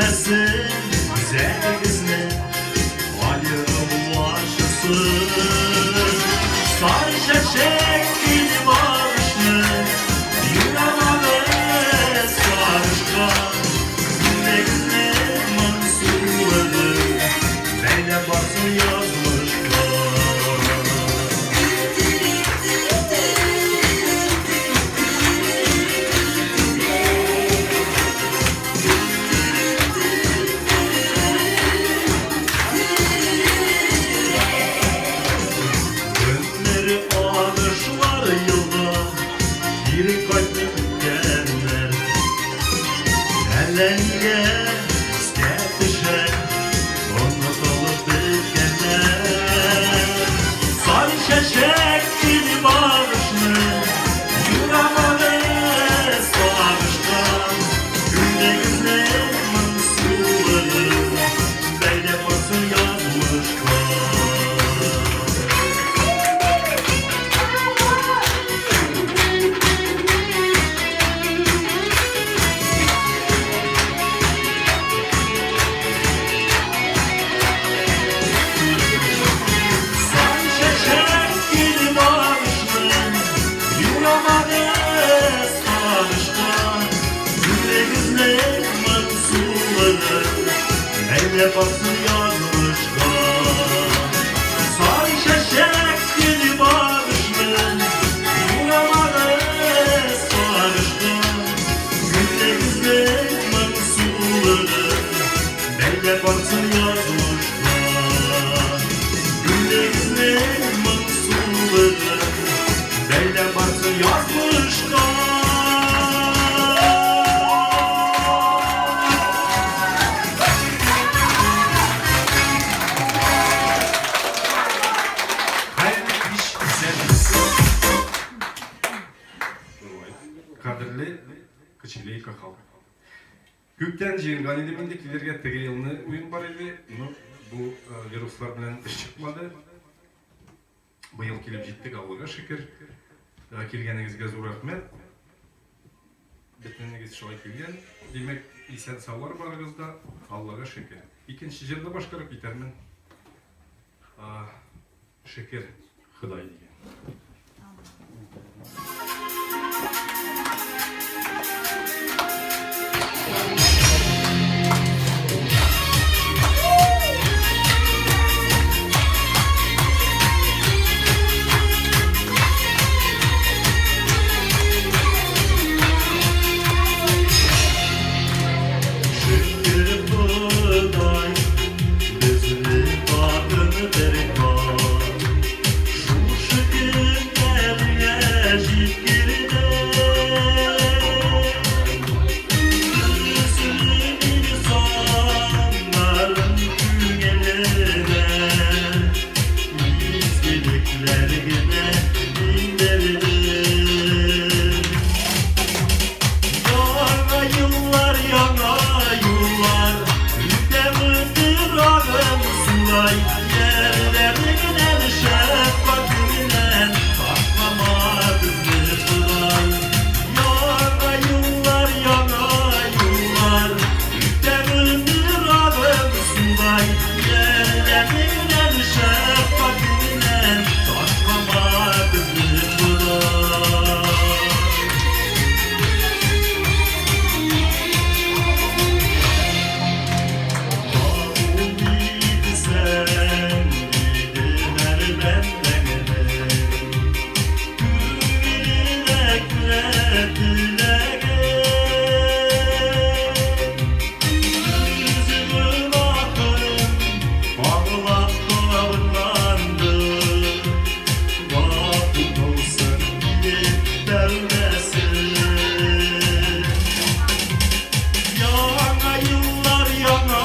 Өзмәсен үзәгегезне аерылу ачысы. Сары чәчәк килеп алышны, юрамагыз сагышка. Күңелегезне моңсулыгы бәйләп барсын язмышка. Көннәре агышлар елга, кире кайтмый үткәннәр. Әллә нигә искә төшә, онытылып беткәннәр. Сары чәчәк килеп агышны, юрамады сагыштан. Күңелегезнең моңсулыгы бәйләп барсын язмышка. Сан чәчәк килеп агышны, юрамады сагышка. Күңелегезнең моңсулыгы бәйләп барсын язмышка. Сары чәчәк килеп агышны, юрамады сагышка. Күңелегезнең моңсулыгы бәйләп барсын язмышка. Күңелегезнең моңсулыгы бәйләп барсын язмышка. Хәерле кич, исәнмесез. Кадерле Кочелейка халкы. Күптән җыенган идем инде килергә, теге елны уен бар иде, но бу вируслар белән эш чыкмады. Быел килеп җиттек, Аллага шөкер. Килгәнегезгә зур рәхмәт. Бөтенегез шулай килгән. Димәк, исән-саулар барыгыз да, Аллага шөкер. Икенче җырны башкарып китәрмен. Шөкер, Ходай дигән. Шөкер Ходай, безне тагын бер кат шушы көннәргә җиткерде. Төсле инсаннарның күңеленә изгелекләр генә иңдерде. Яңа еллар, яңа юллар, үтә мөдир агым сулай, Ярләреңнән шәфкатеңнән ташлама безне Ходай. Яңа юллар, яңа юллар, үтә мөдир агым сулай, Ярләреңнән шәфкатеңнән ташлама безне Ходай. Кабул итсәң иде һәр бәндәңнең күңеленә күрә теләген. Үз гөнаһын аңлап табынганды, гафу кылсын иде тәүбәсен. Яңа юллар, яңа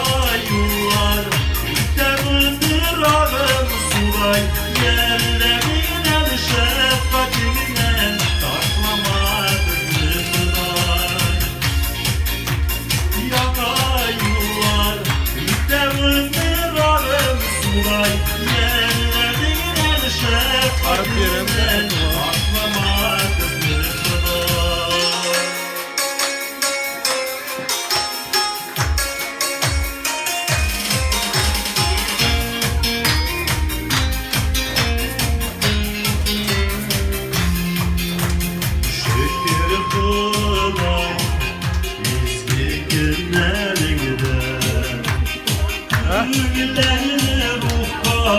юллар, үтә мөдир агым сулай, Ярләреңнән, шәфкатеңнән ташлама безне Ходай. Яңа юллар, үтә мөдир агым сулай, Ярләреңнән, шәфкатеңнән ташлама безне Ходай.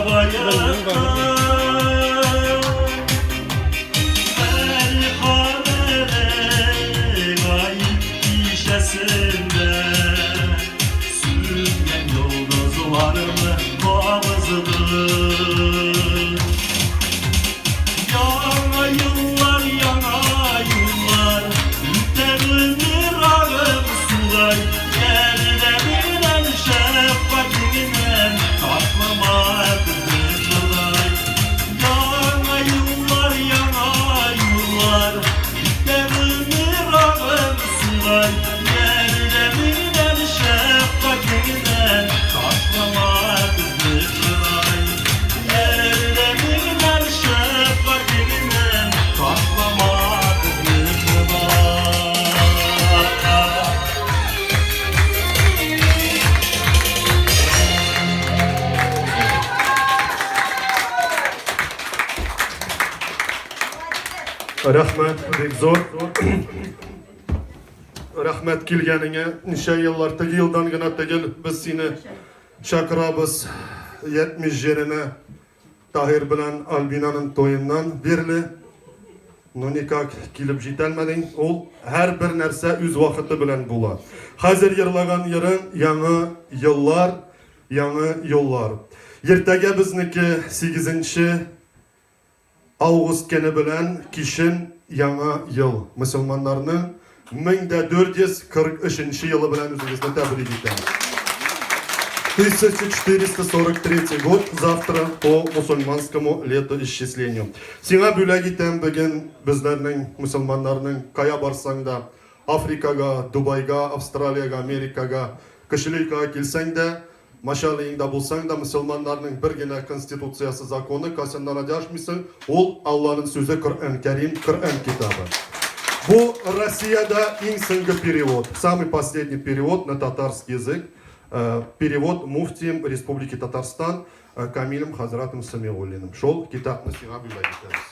баекты. Бер кичәсендә сүнгән йолдызларны кабызды. Яңа еллар, яңа юллар, үтә гомер агым судай, ярдәменнән, шәфкатеңнән ташлама безне Ходай. Яңа еллар, яңа юллар, үтә гомер агым судай, ярдәмеңнән, шәфкатеңнән ташлама безне Ходай. Ярдәмеңнән, шәфкатеңнән ташлама безне Ходай. Рәхмәт, бик зур. Рәхмәт килгәнеңә. Ничә еллар, теге елдан гына түгел, без сине чакырабыз 70 җиренә Таһир белән Альбинаның туеннан бирле. Но никак килеп җитәлмәдең. Ул һәрбер нәрсә үз вакыты белән була. Хәзер йырлаган йырың яңа еллар, яңа юллар. Иртәгә безнеке 8 август көне белән кичен яңа ел. Мөселманнарның 1443 елы белән үзегезне тәбрик итәм. 1443 год завтра по мусульманскому летоисчислению. Сиңа бүләк итәм бүген безләрнең мөселманнарның кая барсаң да, Африкага, Дубайга, Австралиягә, Америкага, Кошелейкага килсәң дә, Мачалиеңда булсаң да, мөселманнарның бер генә конституциясе законы, кайсыннан адашмыйсың, ул Алланың сүзе Коръән Кәрим, Коръән китабы. Бу Россиядә иң соңгы перевод, самый последний перевод на татарский язык, перевод муфтием Республики Татарстан Камилем хәзрәтем Самигуллиным. Шул китапны сиңа бүләк итәбез.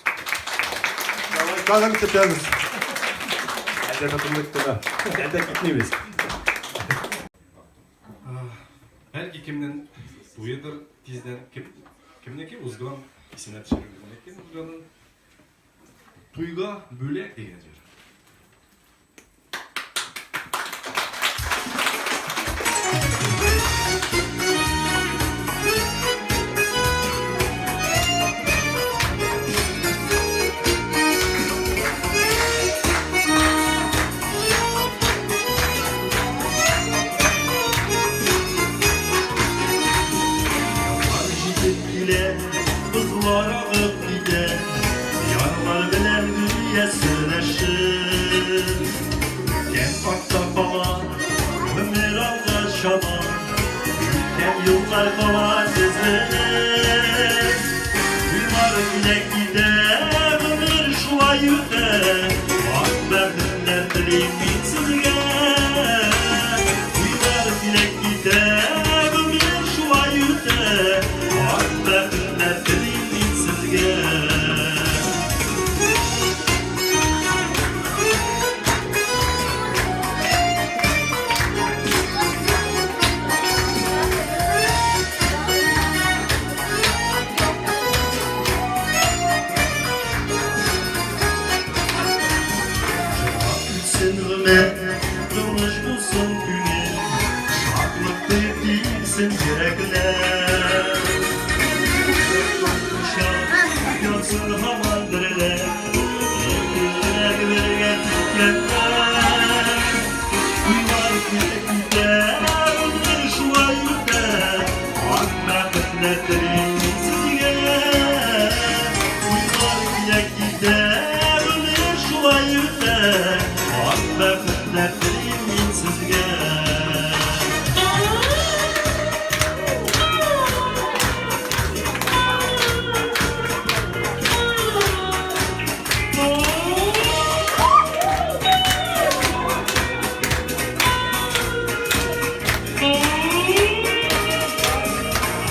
Давай, тагын көтәбез. Әлдә тотындык кына. Әлдә китмибез. Бәлки кемнең туедыр тиздән, кем кемнеке узган, исенә төшереп кемнеке узганын. Туйга бүләк дигән җыр. Язлар җитеп килә, бозлар агып китә, Ярлар белән гүя сөйләшеп. Үткән артта кала, гомер алга чаба, Үткән юллар кала тезелеп. Уйлар килә китә, гомер шулай үтә, Ак бәхетләр телим мин сезгә. Уйлар килә китә, гомер шулай үтә, Ак бәхетләр телим мин сезгә. Җырлап үтсен гомер, тыныч булсын күңел, Шатлык тоеп типсен йөрәкләр. Янсын һаман дереләп, Ике йөрәк бергә типкәннәр. Уйлар килә китә, гомер шулай үтә, Ак бәхетләр телим мин сезгә. Уйлар килә китә, гомер шулай үтә, Ак бәхетләр телим мин сезгә.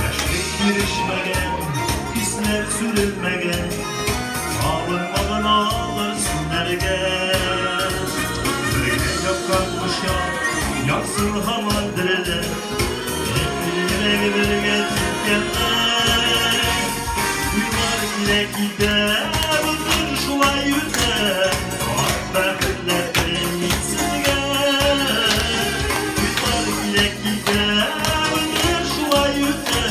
Яшьлек бирешмәгән, хисләр сүрелмәгән, Алынмаган алыр сүнәргә. Бергә япкан кочак, янсын һаман дереләп, Ике йөрәге бергә типкәннәр. килә китә, гомер шулай үтә. Ак бәхетләр телим мин сезгә. Туйлар килә китә, гомер шулай үтә.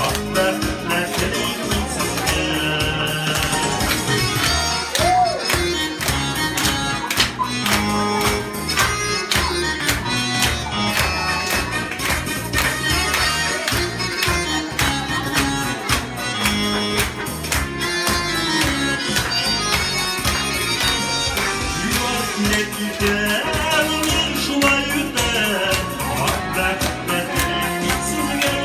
Ак бәхетләр телим мин сезгә. Юллар килә китә, гомер шулай үтә. Ак бәхетләр телим мин сезгә.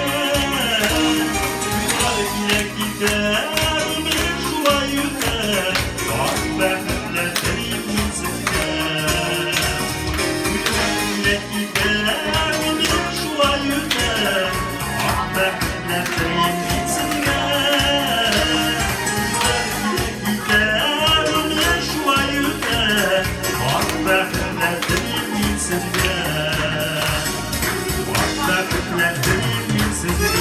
Юллар килә китә, гомер шулай үтә. Ак бәхетләр телим мин сезгә. Юллар килә китә, гомер шулай үтә. Ак бәхетләр телим мин сезгә. Юллар килә китә, гомер шулай үтә. Ак бәхетләр телим мин сезгә. Ак бәхетләр телим мин сезгә.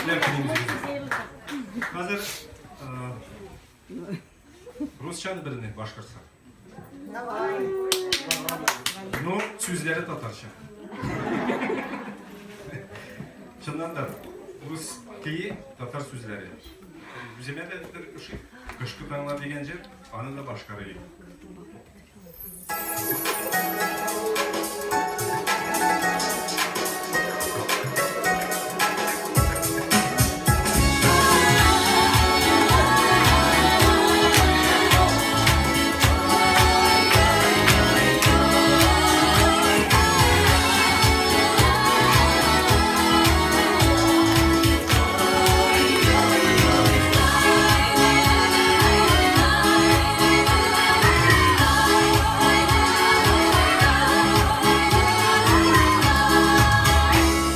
Бәхетләр телим үзегезгә. Хәзер русчаны берне башкарса. Ну, сүзләре татарча. Чыннан да, рус көе, татар сүзләре. Үземә дә бер ошый. Кышкы таңнар дигән җыр, аны да башкарыйм.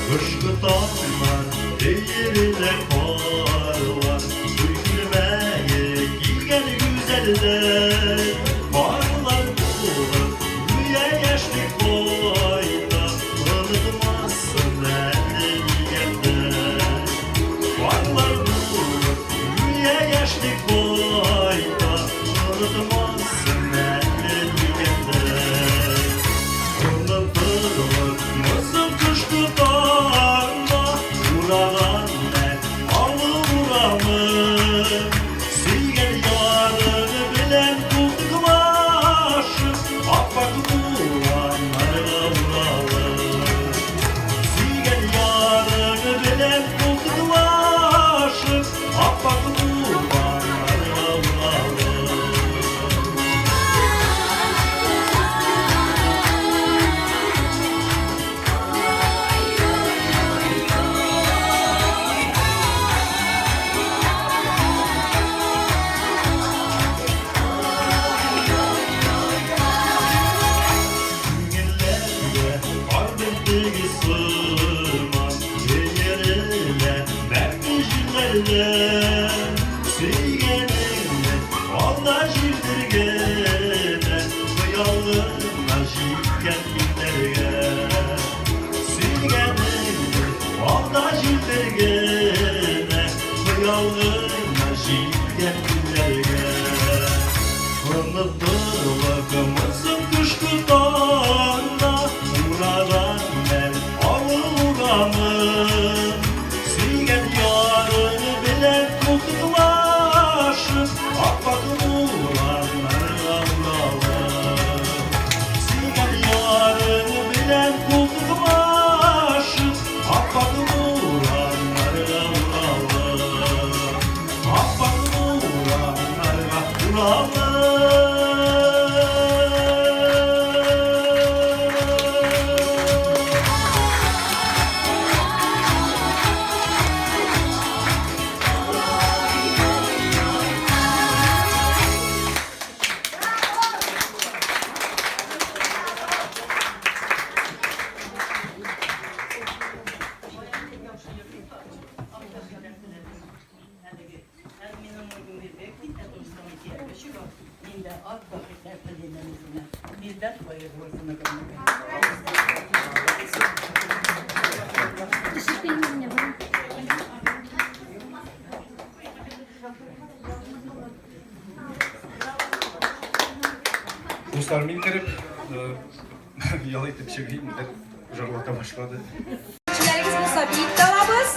Кышкы таңнар, өерелә карлар, Сөйкелмәге килгән гүзәлләр. Карлар булып, гүя яшьлек кайта, Онытмассың әле дигәндә. Карлар булып, гүя яшьлек кайта, Онытмассың әле дигәндә. Онытылыпмысың кышкы таңда, Ураган мәк авыл урамы. Сөйгән ярың белән култыклашып, Ап-ак бураннарга уралып. Сөйгән ярың белән култыклашып, Ап-ак бураннарга уралып. Күңелләргә кар бөртеге сыман Өерелә бәхти җилләрдә. Сөйгәнеңне алда җилдергәнә, Хыялыңа җиткән илләргә. Сөйгәнеңне алда җилдергәнә, Хыялыңа җиткән илләргә. Онытылыпмысың кышкы таңда, Ураган мәл авыл урамы. Сөйгән ярың белән култыклашып, Ап-ак бураннарга уралып. Сөйгән ярың белән култыклашып, Ап-ак бураннарга уралып. Ап-ак бураннарга уралып. Дуслар, мин кереп, ял итеп чыгыйм, дип жырлата башлады. Кешеләрегез булса, биеп тә алабыз.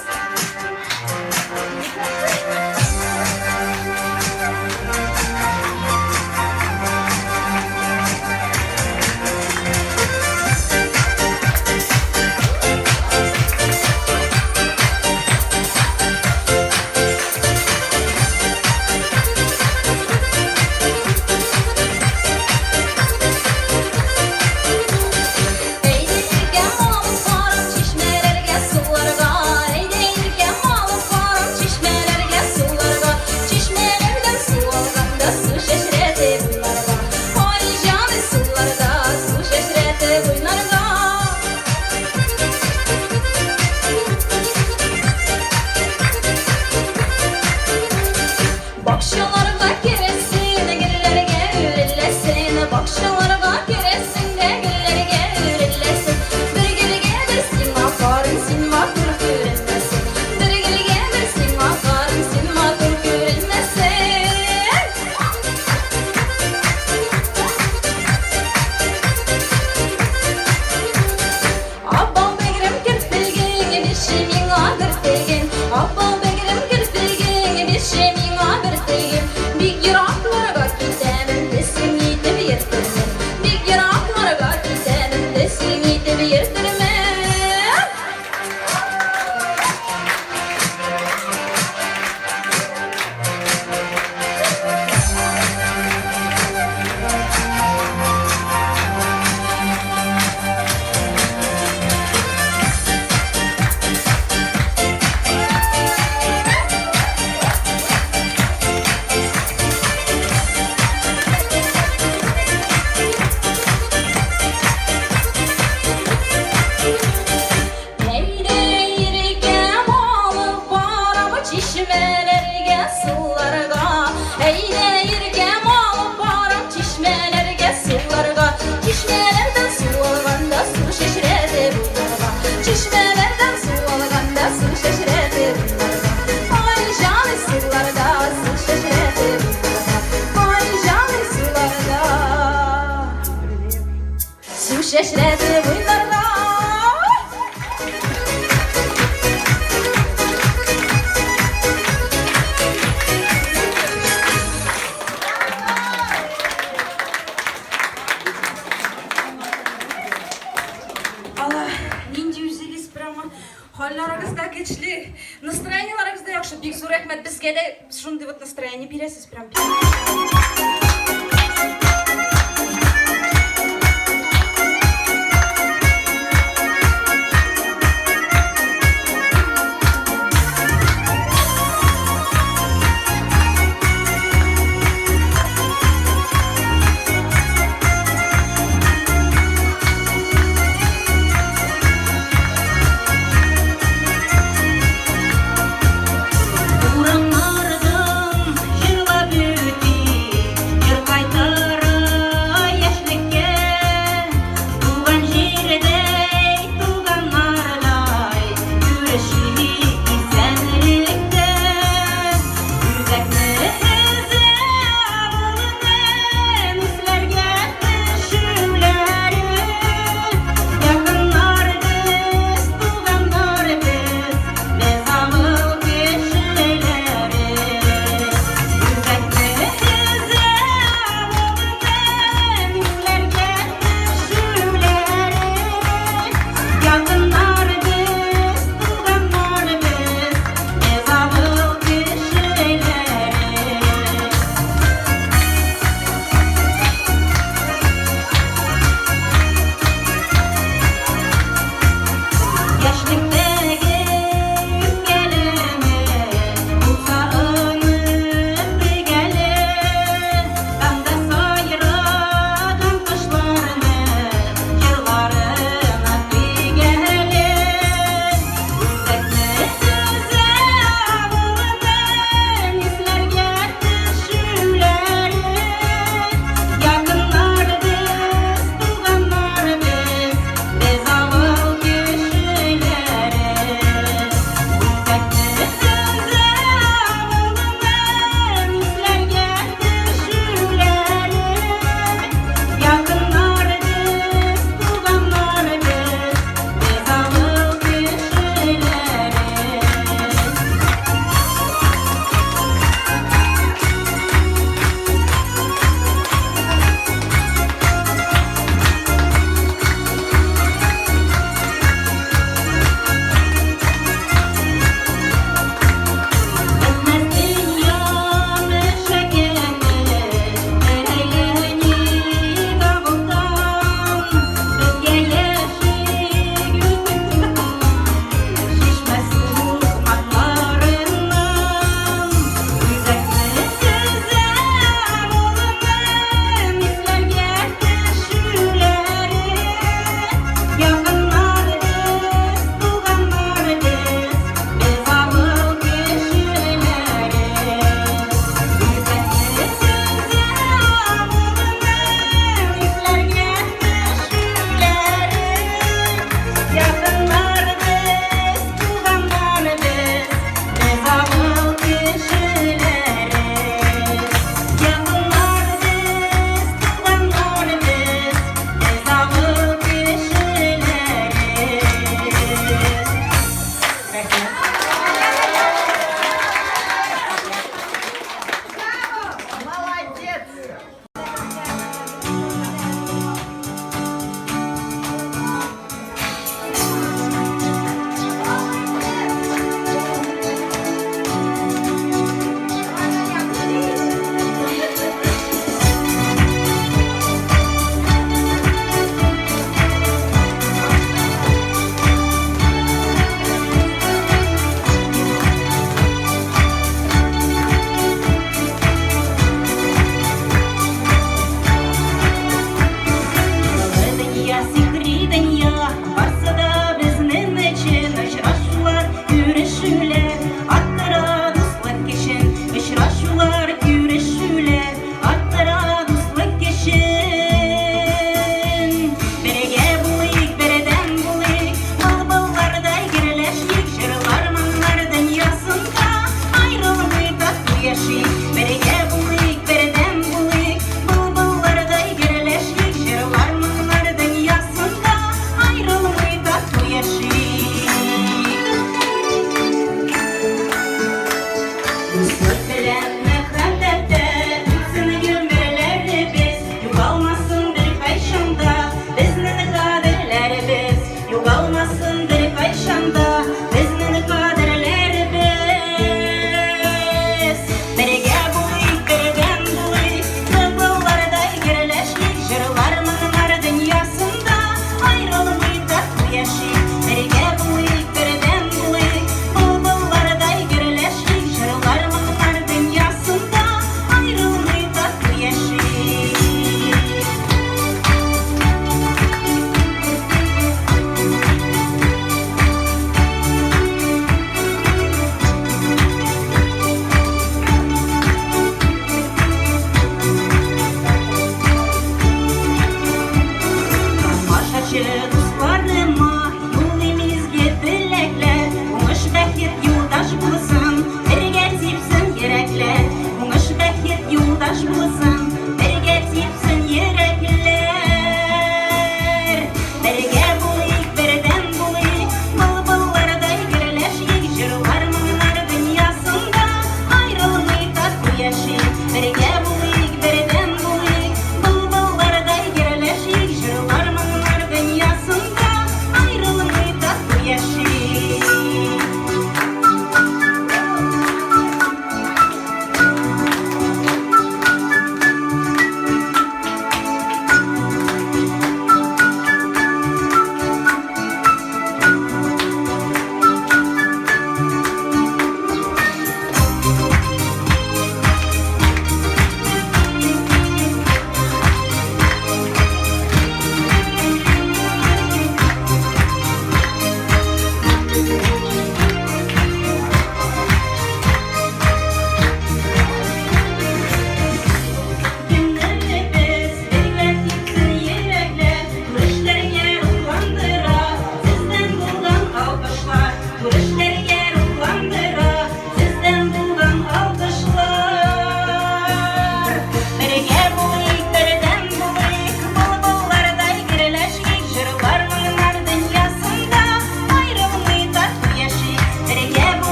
Әйдә иркәм алып барам чишмәләргә, суларга. Әйдә иркәм алып барам чишмәләргә, суларга. Чишмәләрдән су алганда су чәчрәтеп уйнарга. Ай, җаный суларда су чәчрәтеп уйнарга. Бакчаларга керәсен, гөлләргә үреләсен. Бакчаларга керәсен дә гөлләргә үреләсен. Бер гөлгә бер сиңа карыйм, син матур күренмәсен. Бер гөлгә бер сиңа карыйм, син матур күренмәсен. Абау бәгърем керпегең, бирче миңа бер тиен. Абау бәгърем керпегең, бирче миңа бер тиен. Бик еракларга китәмен, төсең итеп йөртермен. Бик еракларга китәмен, төсең итеп йөртермен. Әйдә иркәм алып барам чишмәләргә, суларга. Әйдә иркәм алып барам чишмәләргә, суларга. Чишмәләрдән су алганда су чәчрәтеп уйнарга. Чишмәләрдән су алганда су чәчрәтеп уйнарга. Ай, җаный суларда су чәчрәтеп уйнарга. Ай, җаный суларда су чәчрәтеп уйнарга. Алла, нинди үзегез прямо хәлләрегез дә көчле, настроениеләрегез дә яхшы. Бик зур рәхмәт, безгә дә шундый вот настроение бирәсез прям. Урамнардан җырлап үтик.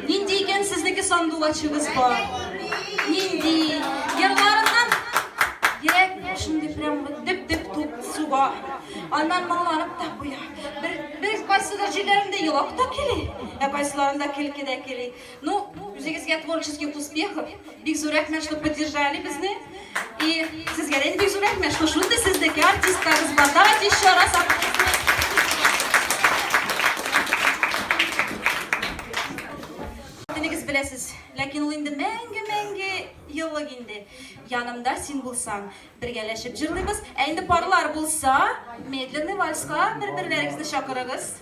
Нинди икән сезнеке сандугачыгыз бар? Нинди? Йырларыннан йөрәк шундый прям дөп-дөп туп суга. Аннан моңланып та куя. Бер, бер кайсыдыр җирләрендә елак та кили, ә кайсыларында көлке дә кили. Ну, үзегезгә творческих успехов. Бик зур рәхмәт, что поддержали безне. И сезгә дә бик зур рәхмәт, что шундый сезнеке артистларыбыз бар. Давайте еще раз аплодисменты. Телегез беләсез, ләкин ул инде мәңге-мәңге еллык инде. Янымда син булсаң, бергәләшеп җырлыйбыз. Ә инде парлар булса, медленный вальска бер-берләрегезне чакырыгыз.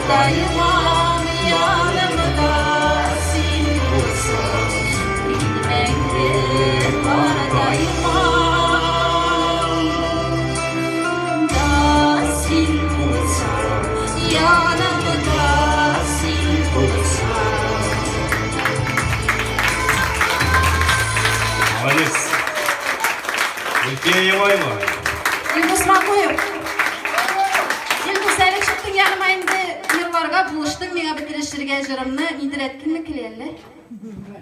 Картаймам, янымда син булсаң, мин мәңге картаймам. Да син булсаң, янымда син булсаң. Молодец. Гөлфия Ямаева. Илдус Макуев. Илдус, әле чыктың яныма инде йырларга булыштың миңа бетерешергә җырымны. Нидер әйткенме килә әллә?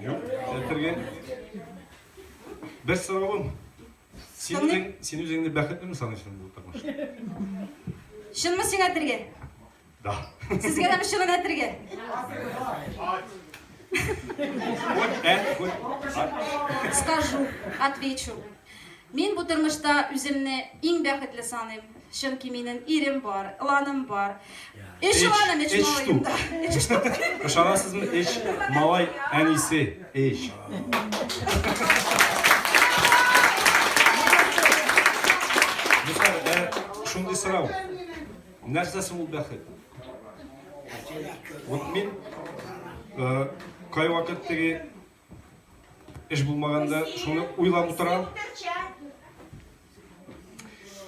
Юк, әйтергә. Бер соравым. Син Тыңлыйм. үзең, син үзеңне бәхетлеме саныйсың бу тормышта? Чынмы сиңа әйтергә? Да. Сезгә дәме чынын әйтергә? Хоть әйт, хоть ат. Скажу, отвечу. Мин бу тормышта үземне иң бәхетле саныйм. Чөнки минем ирем бар, ыланым бар. Өч Өч- ыланым, өч өч малаем штук. да. Өч штук. Ышанасызмы, өч малай әнисе, өч. Дуслар, шундый сорау. Нәрсәсе ул бәхет? Вот мин кайвакыт теге эш булмаганда шуны уйлап утырам.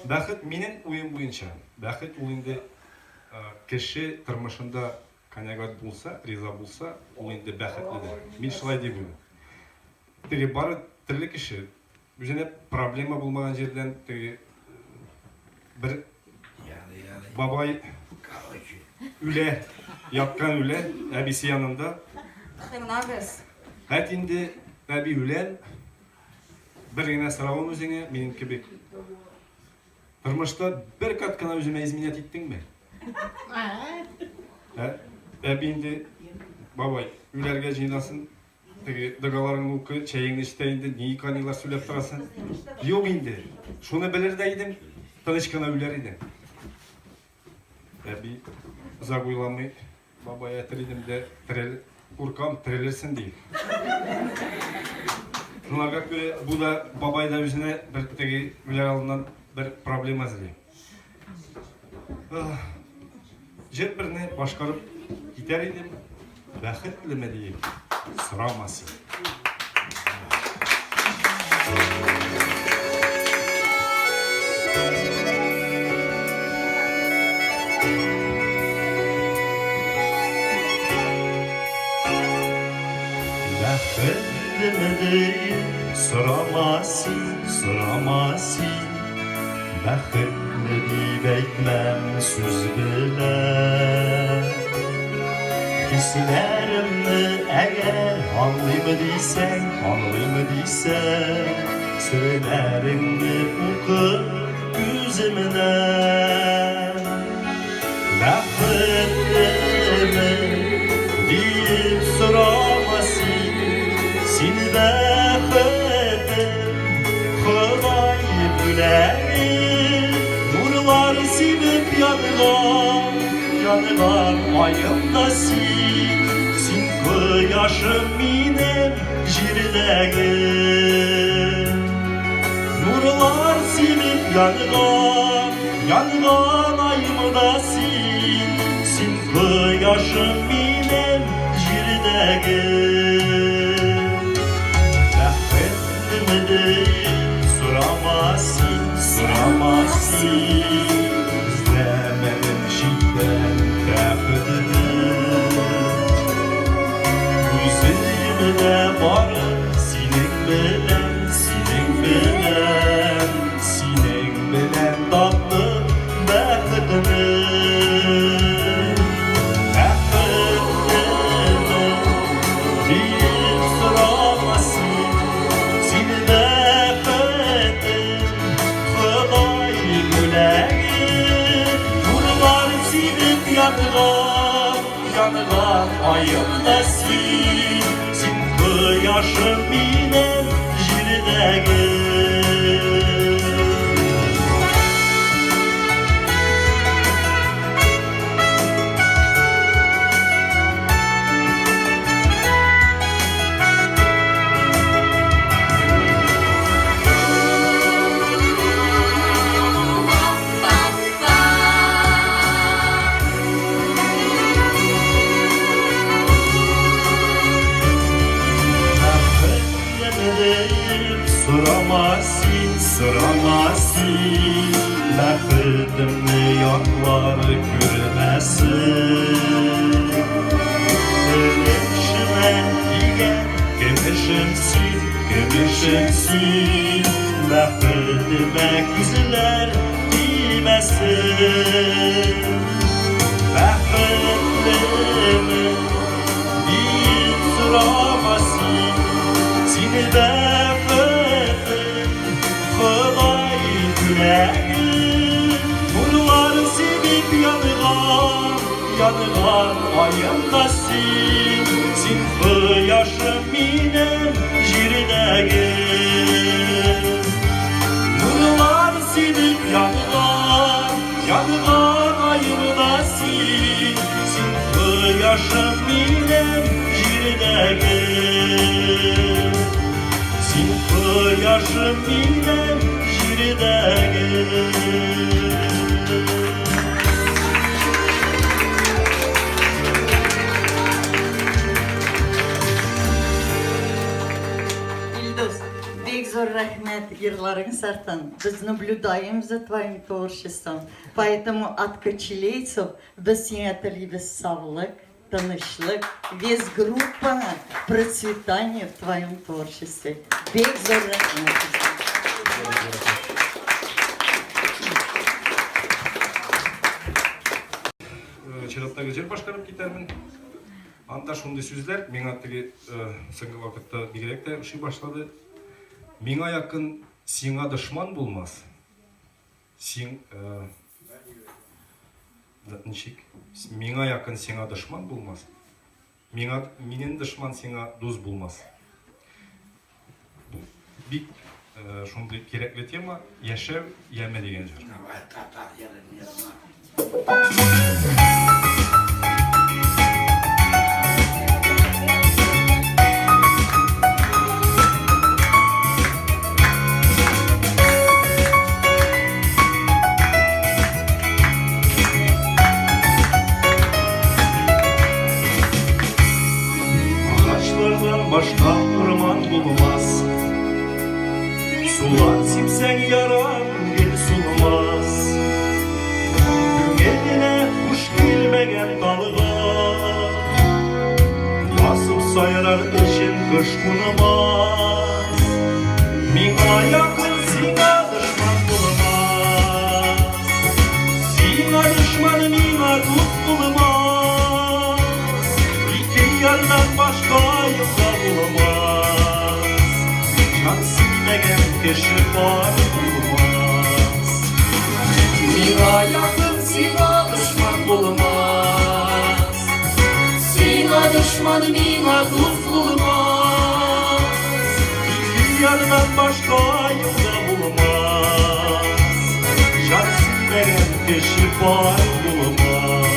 Бәхет минем уем буенча. Бәхет ул инде кеше тормышында канәгать булса, риза булса, ул инде бәхетледер. Мин шулай дип уйлыйм. Теге бары төрле кеше үзенә проблема булмаган җирдән теге бер бабай үлә, яткан үлә, әбисе янында. Тыңлагыз. Әйт инде, әби үләм. Бер генә соравым үзеңә, минем кебек. Тормышта бер кат кына үземә изменять иттеңме? Ә, әби инде, бабай, үләргә җыенасын, теге догаларыңны укы, чәеңне эч тә инде, ни канилар сөйләп торасың. Юк инде. Шуны белер дә идем, тыныч кына үләр идем. Әби озак уйламый, бабай әтер идем дә, терел, куркам, терелерсең ди. Шуңарга күрә бу да бабай да үзенә бер теге үләр алдыннан бер проблема эзли. Җыр берне башкарып китәр идем, бәхетлеме диеп сорама син. Бәхетлеме дип сорама син, сорама син. Бәхетле дип әйтмәм сүз белән. Хисләремне әгәр аңлыйм дисәң, аңлыйм дисәң, серләреңне укы күземнән. Бәхетлеме дип сорама син, син бәхетем, Ходай бүләге, нурлар сибеп янган, янган аем да син, син кояшым минем җирдәге. Нурлар сибеп янган, янган аем да син, син кояшым минем җирдәге. Бәхетлеме дип сорама син, сорама син. Эзләмәдем читтән бәхетне. Үземдә бары синең белән, синең белән, синең белән таптым бәхетне. Бәхетлеме дип сорама син, син бәхетем, Ходай бүләге, нурлар сибеп янган, янган аем да син, син кояшым минем җирдәге. Ераклар күрмәсен. Өлешемә тигән көмешем син, көмешем син, Бәхетемә күзләр тимәсен. Бәхетлеме диеп сорама син, Сине бәхетем Ходай бүләге. Нурлар сибеп янган, янган аем да син, Син кояшым минем җирдәге. Нурлар сибеп янган, янган аем да син, Син кояшым минем җирдәге. Син кояшым минем җирдәге. Илдус, бик зур рәхмәт йырларың сартын. Без наблюдаем за твоим творчеством. Поэтому от кочелейцев без сиңа телибез саулык, тынычлык, весь группаңа процветание в твоем творчестве. Бик зур рәхмәт. Чираттагы җыр башкарып китәрмен. Анда шундый сүзләр миңа теге соңгы вакытта бигрәк тә ошый башлады. Миңа якын сиңа дошман булмас. Син ничек? Миңа якын сиңа дошман булмас. Миңа минем дошман сиңа дус булмас. Бу бик шундый кирәкле тема, яшәү яме дигән җыр. Агачлардан башка урман булмас. Сулар сипсәң яра күңел сулмас. Күңеленә хуш килмәгән талга Басып сайрар өчен кош кунмас. Миңа якын сиңа дошман булмас. Сиңа дошман миңа дус булмас. Ике ярдан башка елга булмас. Җан сөймәгән кеше бар булмас. Миңа якын сиңа дошман булмас. Сиңа дошман миңа дус булмас. Ике ярдан башка елга булмас. Җан сөймәгән кеше бар булмас.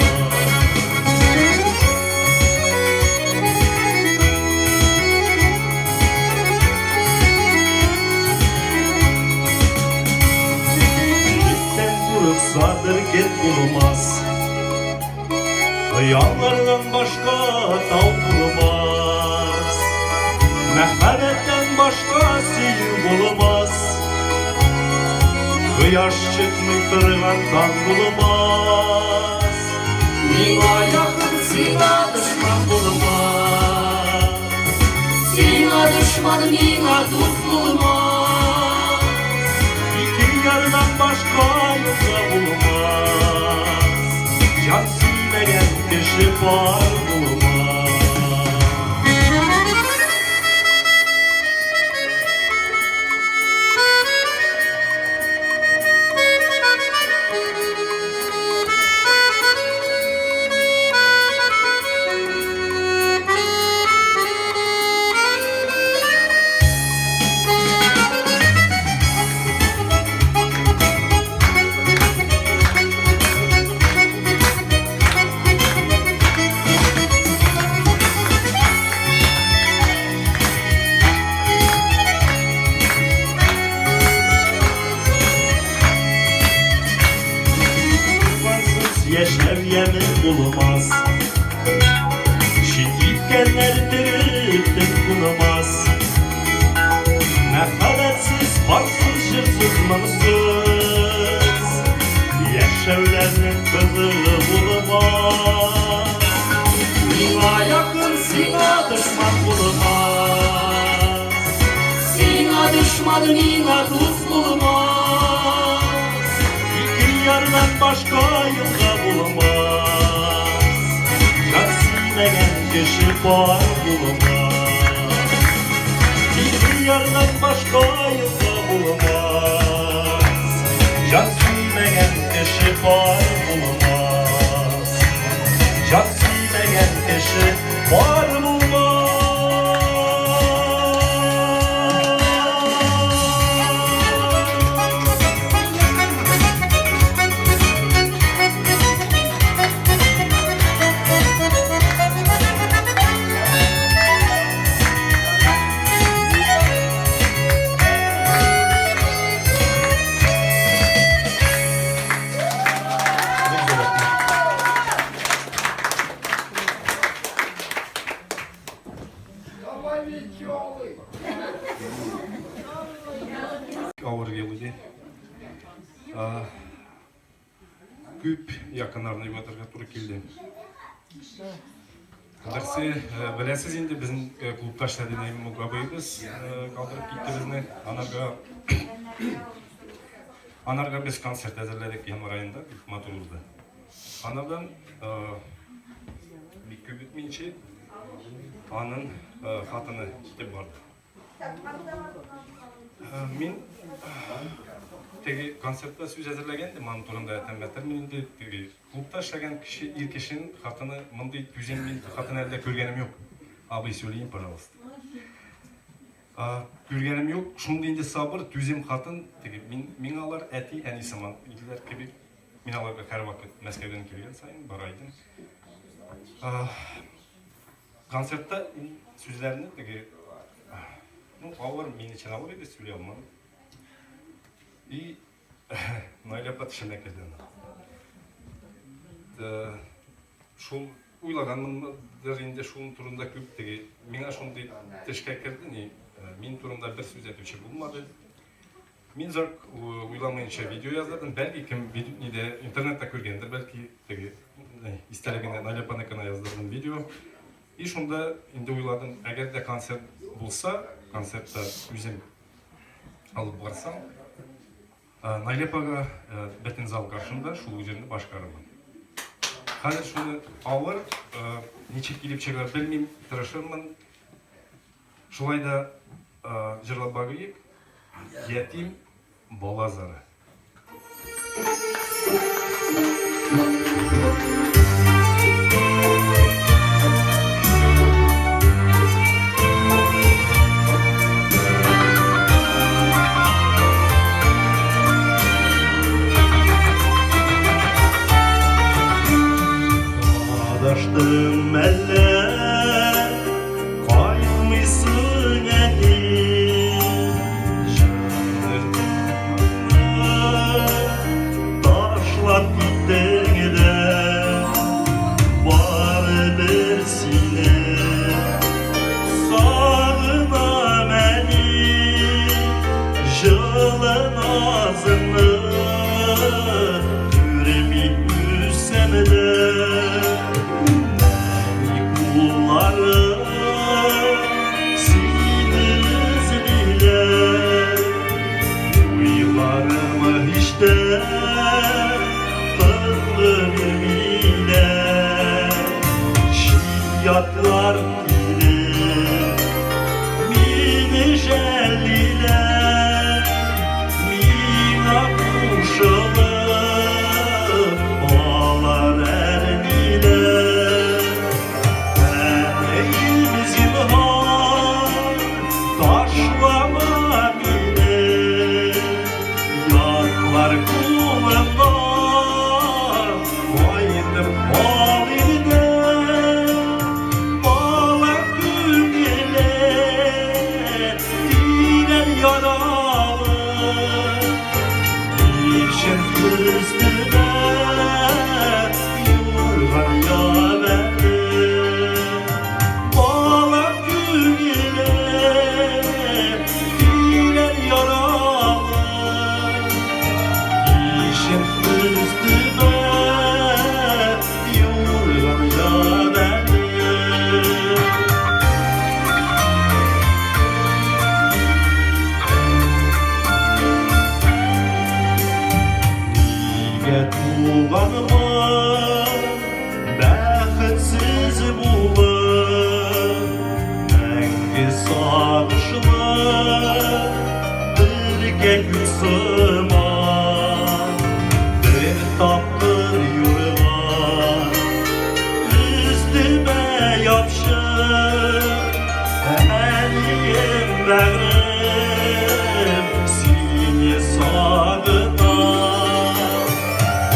Җеттән курыкса бөркет булмас. Хыяллардан башка тау булмас. Мәхәббәттән башка сөю булмас. Кояш чыкмый торган таң булмас. Миңа якын сиңа дошман булмас. Сиңа дошман миңа дус булмас. Ике ярдан башка елга булмас. Җан сөймәгән кеше бар булмас. Тугансыз яшәү яме булмас. Чит иткәннәр терелтеп кунмас. Мәхәббәтсез, парсыз, җырсыз, моңсыз. Яшәү Берәүләрнең кызыгы булмас. Миңа якын, сиңа дошман булмас. Сиңа дошман, миңа дус булмас. Ике ярдан башка елга булмас. Җан сөймәгән кеше бар булмас. Ике ярдан башка елга булмас. Җан сөймәгән кеше бар булмас. Җан сөймәгән кеше бар булмас. Бик зур рәхмәт. Авыр ел иде. Күп якыннарны югалтырга туры килде. Берсе, беләсез инде, безнең клубта эшләде Наим абыебыз, калдырып китте безне. Анарга Анарга без концерт әзерләдек январь аенда, бик матур узды. Анардан бик күп үтмичә аның хатыны китеп барды. Мин теге концертта сүз әзерләгән идем, аның турында әйтәм. Мин инде теге клубта эшләгән кеше, ир кешенең хатыны мондый түзем мин хатын әле дә күргәнем юк. Абый, сөйлим, пожалуйста. Күргәнем юк, шундый инде сабыр, түзем хатын, теге мин миңа алар әти, әни сыман иделәр кебек. Мин аларга һәрвакыт Мәскәүдән килгән саен бара идем. Концертта ул сүзләрне теге, ну, авыр, мин өчен авыр иде, сөйли алмадым. И Наилә апа төшенә керде аны. Шул уйлаганмындыр инде шул турында күп теге миңа шундый тешкә керде, ни, мин турында бер сүз әйтүче булмады. Мин зак уйламыйнча видео яздырдым. Бәлки кем нидә интернетта күргәндер, бәлки теге истәлегенә Наилә апаныкына яздырдым видео. И шунда инде уйладым, әгәр дә концерт булса, концертта үзем алып барсам, Наилә апага бөтен зал каршында шул җырны башкарырмын. Хәзер шуны авыр, ничек килеп чыгар белмим, тырышырмын. Шулай да җырлап багыйк. Ятим бала зары. Адаштым әллә, кайтмыйсың әни. Ташлап киттең дә, барыбер сине сагынам әни. Җылы назыңны күрми үссәм дә, әни куллары сине эзлиләр. Уйларыма һич тә тынгы бирмиләр. Чит-ятлар килеп, мине жәллиләр. Миңа кушылып, алар. туганмын, бәхетсез булып, мәңге сагышлы бер кәкүк сыман, бер тапкыр юрган өстемә ябышып, әнием бәгърем, сине сагынам.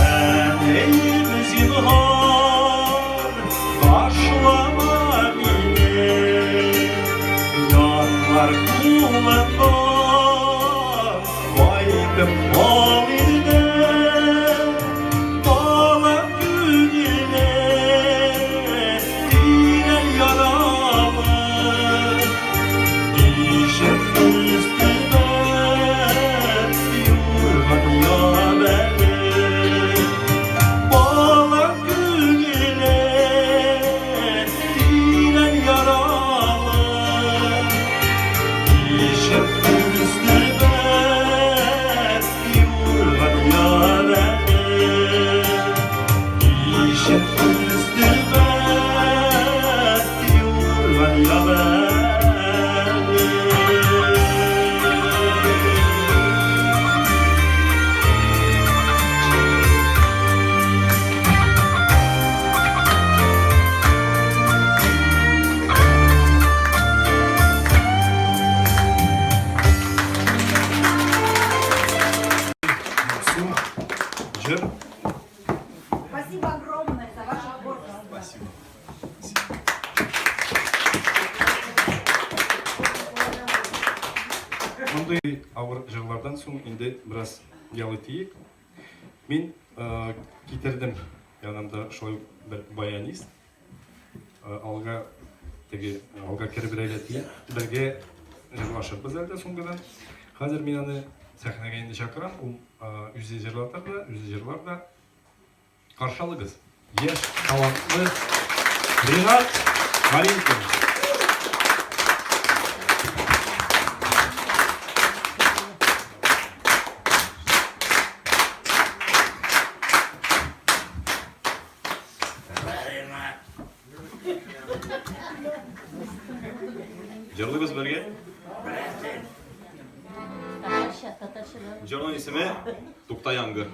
Әнием, зинһар, ташлама мине, ятлар кулыннан кайтып кал инде. Балам күңеле тирән яралы, ишек өстемә юрган яп әле. Балам күңеле тирән яралы, ишек өстемә юрган яп әле. Ишек өстемә юрган яп әле. Су, җыр. Спасибо огромное за ваше творчество. Спасибо. Мондый авыр җырлардан соң инде бераз ял итик. Мин э, китердем янымда шулай ук бер баянист. Э, алга теге алга кереп әйләтеп бергә җырлашырбыз әле дә соңгыдан. Хәзер мин аны сәхнәгә инде чакырам. Ул э, үзе җырлатыр да, үзе җырлар да. Каршы алыгыз. Яшь, талантлы Ринат Маринкин. Җырлыйбыз бергә. Татарча, татарча да. Җырның исеме Тукта яңгыр.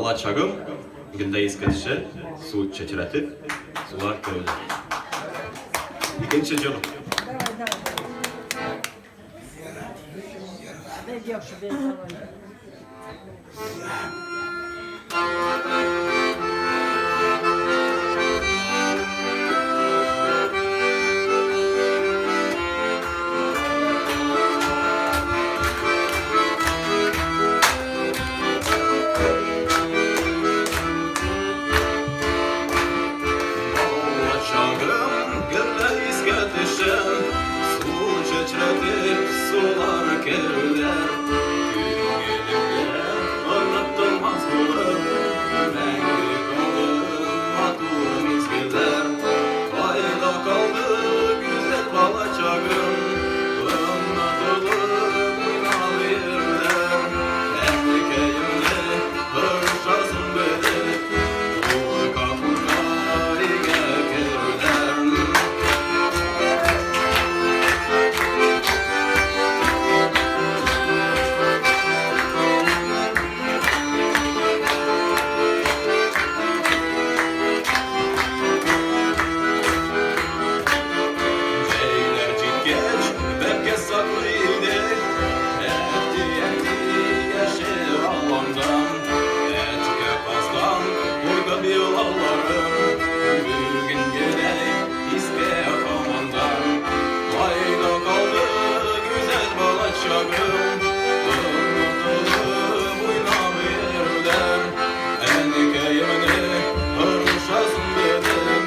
Бала чагым гелдә искә төшә, су чәчрәтеп, сулар керүләр. Икенче җыр. Балачагым гелдә искә төшә, су чәчрәтеп, сулар керүләр. Күңелемдә онытылмас булып, мәңге калды матур мизгелләр. Кайда калды гүзәл балачагым, онытылып уйнап йөрүләр. Әнкәемне орышасын белеп, курка-курка өйгә керүләр. Җәйләр җиткәч, бәбкә саклый идек. Әти-әни яше аланда. Әткә каздан куркып елауларым бүгенгедәй истә һаман да. Кайда калды гүзәл балачагым, онытылып уйнап йөрүләр. Әнкәемне орышасын белеп,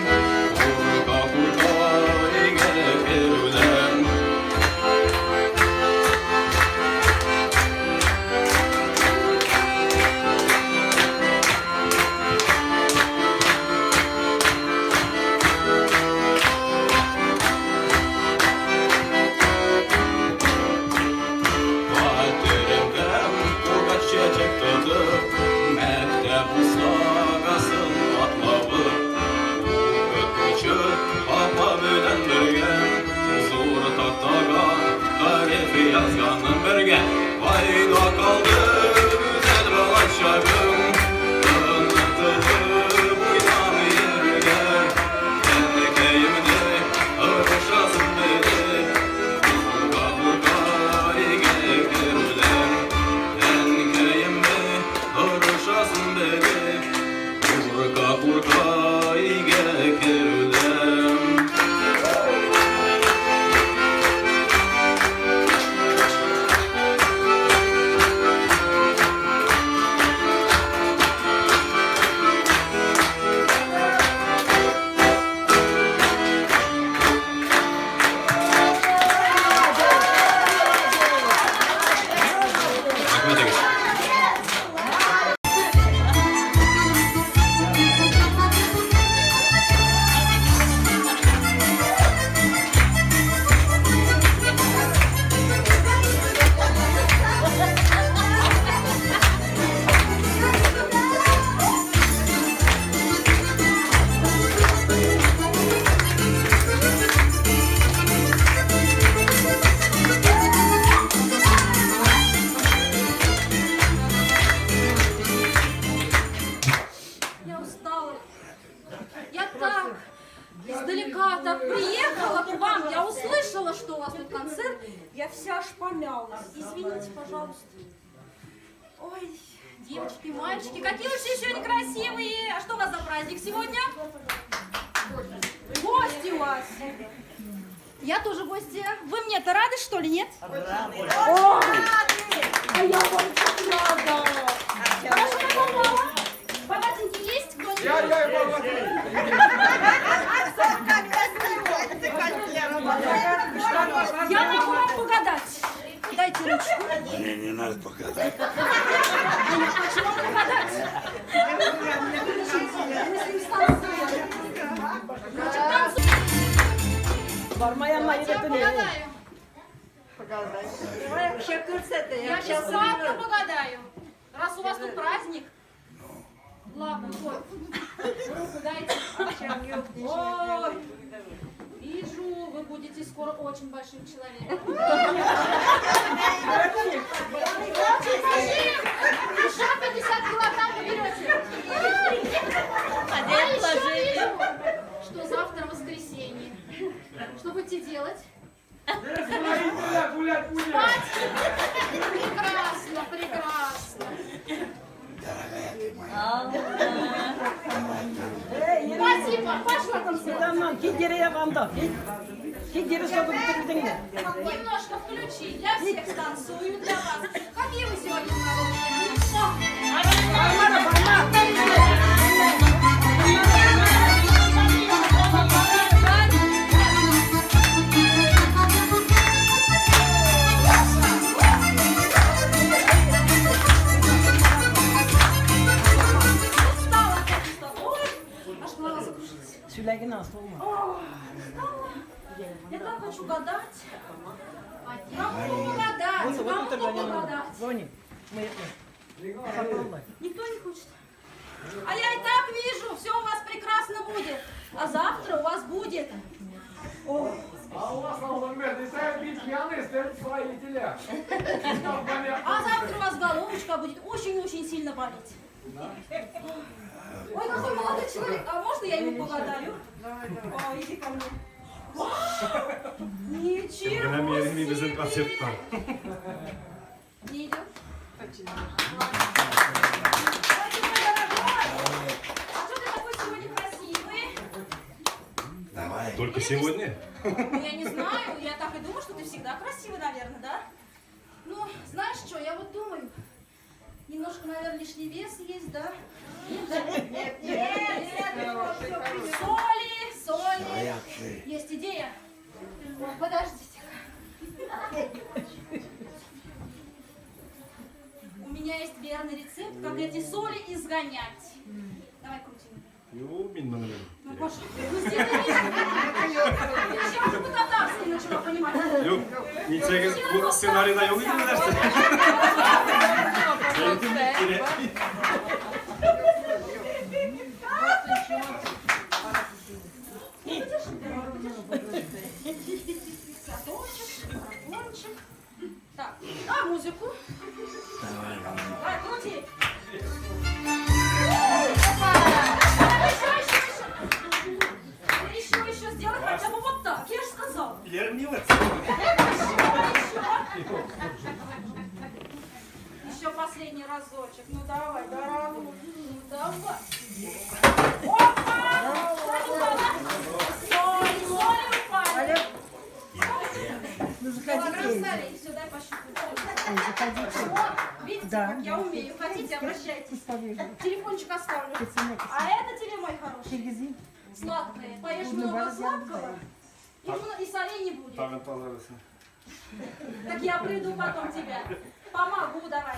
курка-курка өйгә керүләр. Хәтеремдә кургак чәчәк тотып, мәктәп бусагасын атлавы. Укытучы апа белән бергә, зур тактага тарих язганын бергә. Кайда калды гүзәл балачагым, онытылып уйнап йөрүләр. Әнкәемне орышасын белеп, курка-курка өйгә керүләр. Әнкәемне орышасын белеп, курка-курка өйгә керүләр. Рәхмәт егет. Я устала. Я так издалека так приехала к вам. Я услышала, что у вас тут концерт. Я вся аж помялась. Извините, пожалуйста. Ой, девочки, мальчики, какие вы все сегодня красивые. А что у вас за праздник сегодня? Гости у вас. Я тоже гости. Вы мне-то рады, что ли, нет? Рады. Ой, а я вам так рада. Хорошо, я попала. Богатенький есть кто-нибудь? Я, Я могу вам погадать. Дайте ручку. Мне не надо погадать. А я хочу вам погадать. Мы с ним станцуем. Значит, танцуем. Я погадаю. Я бесплатно погадаю. Раз у вас тут праздник. Ладно, вот. Руку дайте. Ой. вижу, вы будете скоро очень большим человеком. Очень большим! Еще 50 килограмм наберете. А еще вижу, что завтра воскресенье. Что будете делать? Спать? Прекрасно, прекрасно. Спасибо, пошла танцевать. Немножко включи, для всех станцую, для вас. Какие вы сегодня Устала, конечно. Ой, аж голова закружилась. Устала. Я так хочу гадать. Кому погадать? Кому погадать? Никто не хочет. А я и так вижу, все у вас прекрасно будет. А завтра у вас будет. О, а завтра у вас головочка будет очень-очень сильно болеть. Ой, какой молодой человек. А можно я ему погадаю? О, иди ко мне. Вау! Ничего Менә мире безнең себе! концертта. Не идет? Ой, ты мой дорогой! А что ты такой сегодня красивый? Давай. Только сегодня? Ну, я не знаю, я так и думаю, что ты всегда красивый, наверное, да? Ну, знаешь что, я вот думаю, немножко, наверное, лишний вес есть, да? Нет, нет, нет, нет, соли, соли. Есть идея. Подождите. У меня есть верный рецепт, как эти соли изгонять. Давай крутим. Юк, мин моны белмим. Ну, Паша, ну сделай вид. Я уже по-татарски начала понимать. Юк, ничәгез бу сценарийда юк иде нәрсә. Әйтем бит кирәкми. Садочек, марафончик. Так, а музыку? Давай, крути. Опа! Еще, еще, еще. Еще, еще сделай хотя бы вот так. Я же сказала. Еще, еще. Еще последний разочек. Ну давай, дорогой. Ну давай. Опа! Соль упала. Соль, соль упали. Ну, заходите. Сюда пощупаю. О, видите, как я умею. Хотите, обращайтесь. Телефончик оставлю. А это тебе, мой хороший. Сладкое. Поешь много сладкого, и солей не будет. Тагын тазарасың. Так я приду потом тебя. Помогу, давай.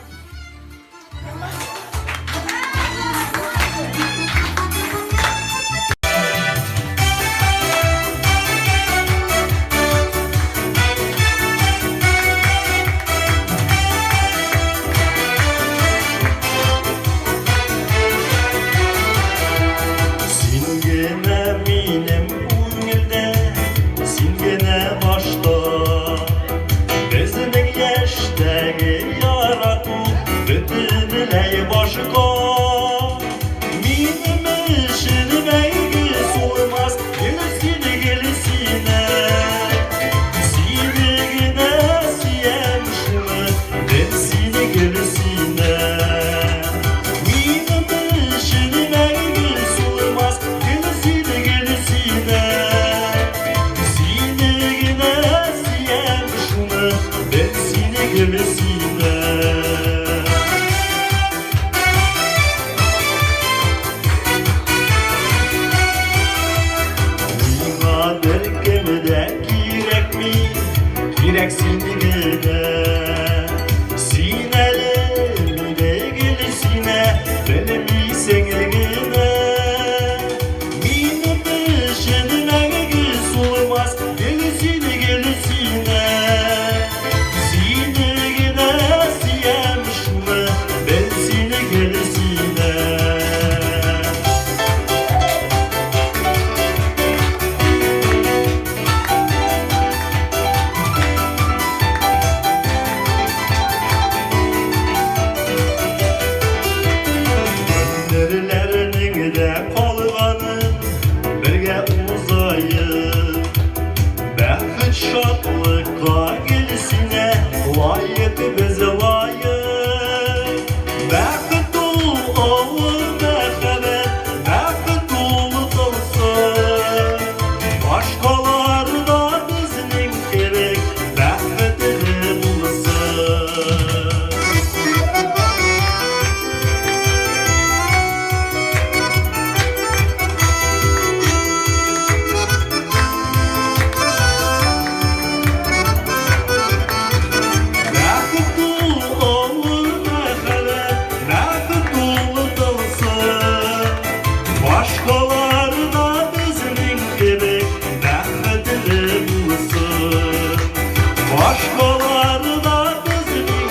Син генә минем күңелдә, син генә башта. Безнең яшьтәге ярату бөтенләй башка. Минем өчен мәңге суымас гел син, гел сине. Сине генә сөям шуны, бел сине, гел сине. Минем өчен мәңге суымас гел син, гел сине. Сине генә сөям шуны, бел сине, гел сине. Миңа беркем дә кирәкми, кирәк син генә. Син әле мине гел сине белмисең генә. Минем өчен мәңге суымас гел син, гел сине. Сине генә сөям шуны, бел сине, гел сине. Шатлыкка гел сине лаек без лаек. Бәхет ул олы мәхәббәт, бәхет ул тылсым. Башкалар да безнең кебек бәхетле булсын. Бәхет ул олы мәхәббәт, бәхет ул тылсым. Башкалар да безнең кебек бәхетле булсын. Башкалар да безнең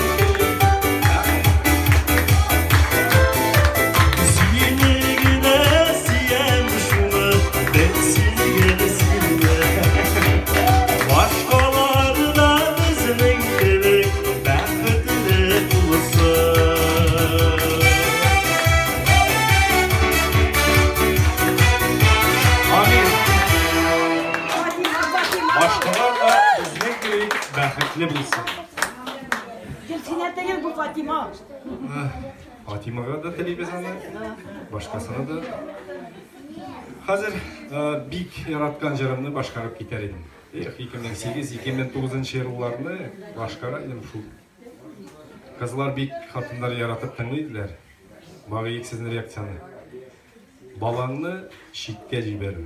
Сине генә сөям шуны, бер син генә сине. Башкалар да безнең кебек бәхетле булсын. Амин. Башкалар да безнең кебек бәхетле булсын. Синә телең бу Фатима. Фатимага да телибез аны, башкасына да. Хәзер бик яраткан җырымны башкарып китәр идем. Эх, 2008-2009 елларны башкара идем шул. Кызлар бик хатыннар яратып тыңлый иделәр. Багыйк сезнең реакцияне. Балаңны читкә җибәрү.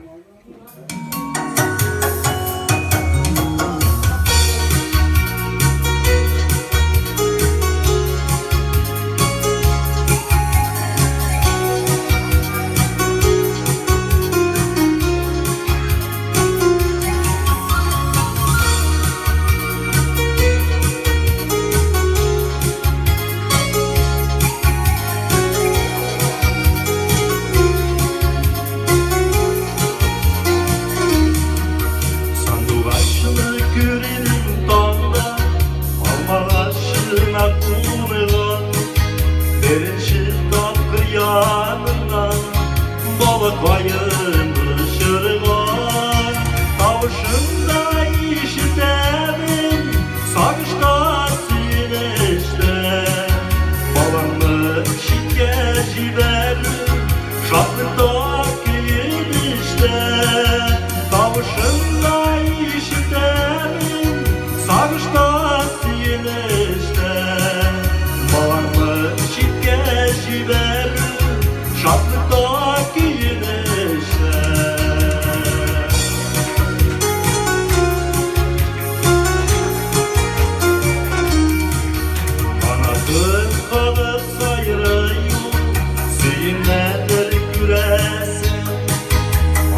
Сандугачлы күренең таңда, алмагачына кунылган. Беренче тапкыр яныннан балакаен очырган. Тавышын да ишетәмен, сагышта сөенештә. Балаңны читкә җибәрү, шатлыкта көенештә. Тавышын да ишетәмен, сагышта сөенештә. Балаңны читкә җибәрү, шатлыкта көенештә. Канатын кагып сайрый ул, сөенәдер күрәсең.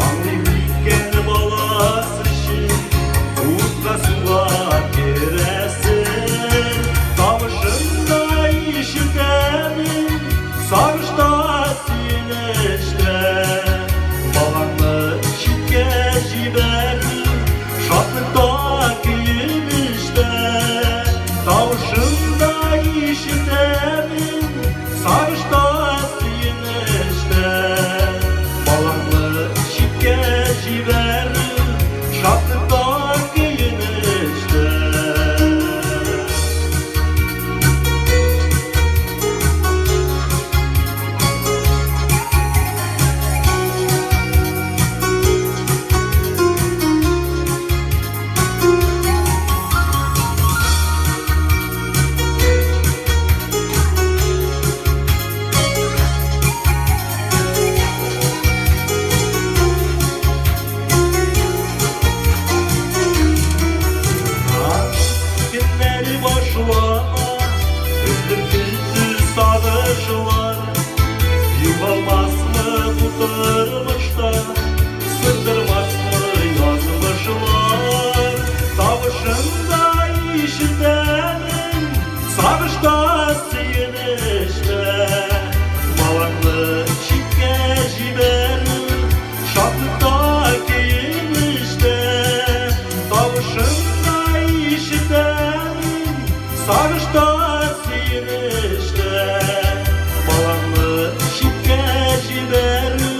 Аңлый микән баласы өчен утка суга керәсен. Тавышын да ишетәмен, сагышта сөенештә. Балаңны читкә җибәрү, шатлыкта көенештә. Тавышын да ишетәмен, сагышта сөенештә. Балаңны читкә җибәрү, шатлыкта көенештә. Көннәре башлана, өзлексез сагышлар. Югалмасмы бу тормышта, сындырмасмы язмышлар. Тавышын да ишетәмен, сагышта сөенештә. Балаңны читкә җибәрү, шатлыкта көенештә. Тавышын да ишетәмен, сагышта сөенештә. Балаңны читкә җибәрү,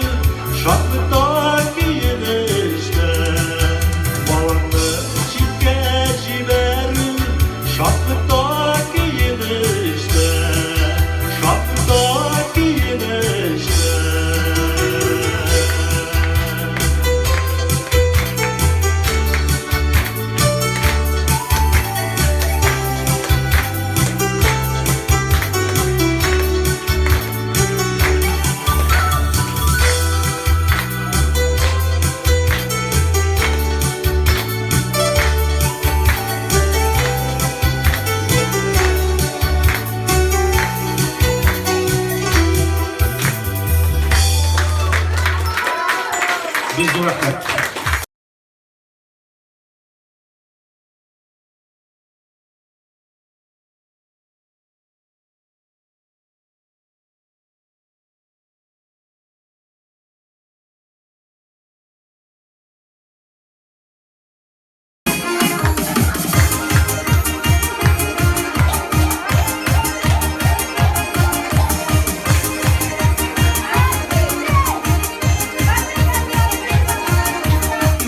Бик зур рәхмәт.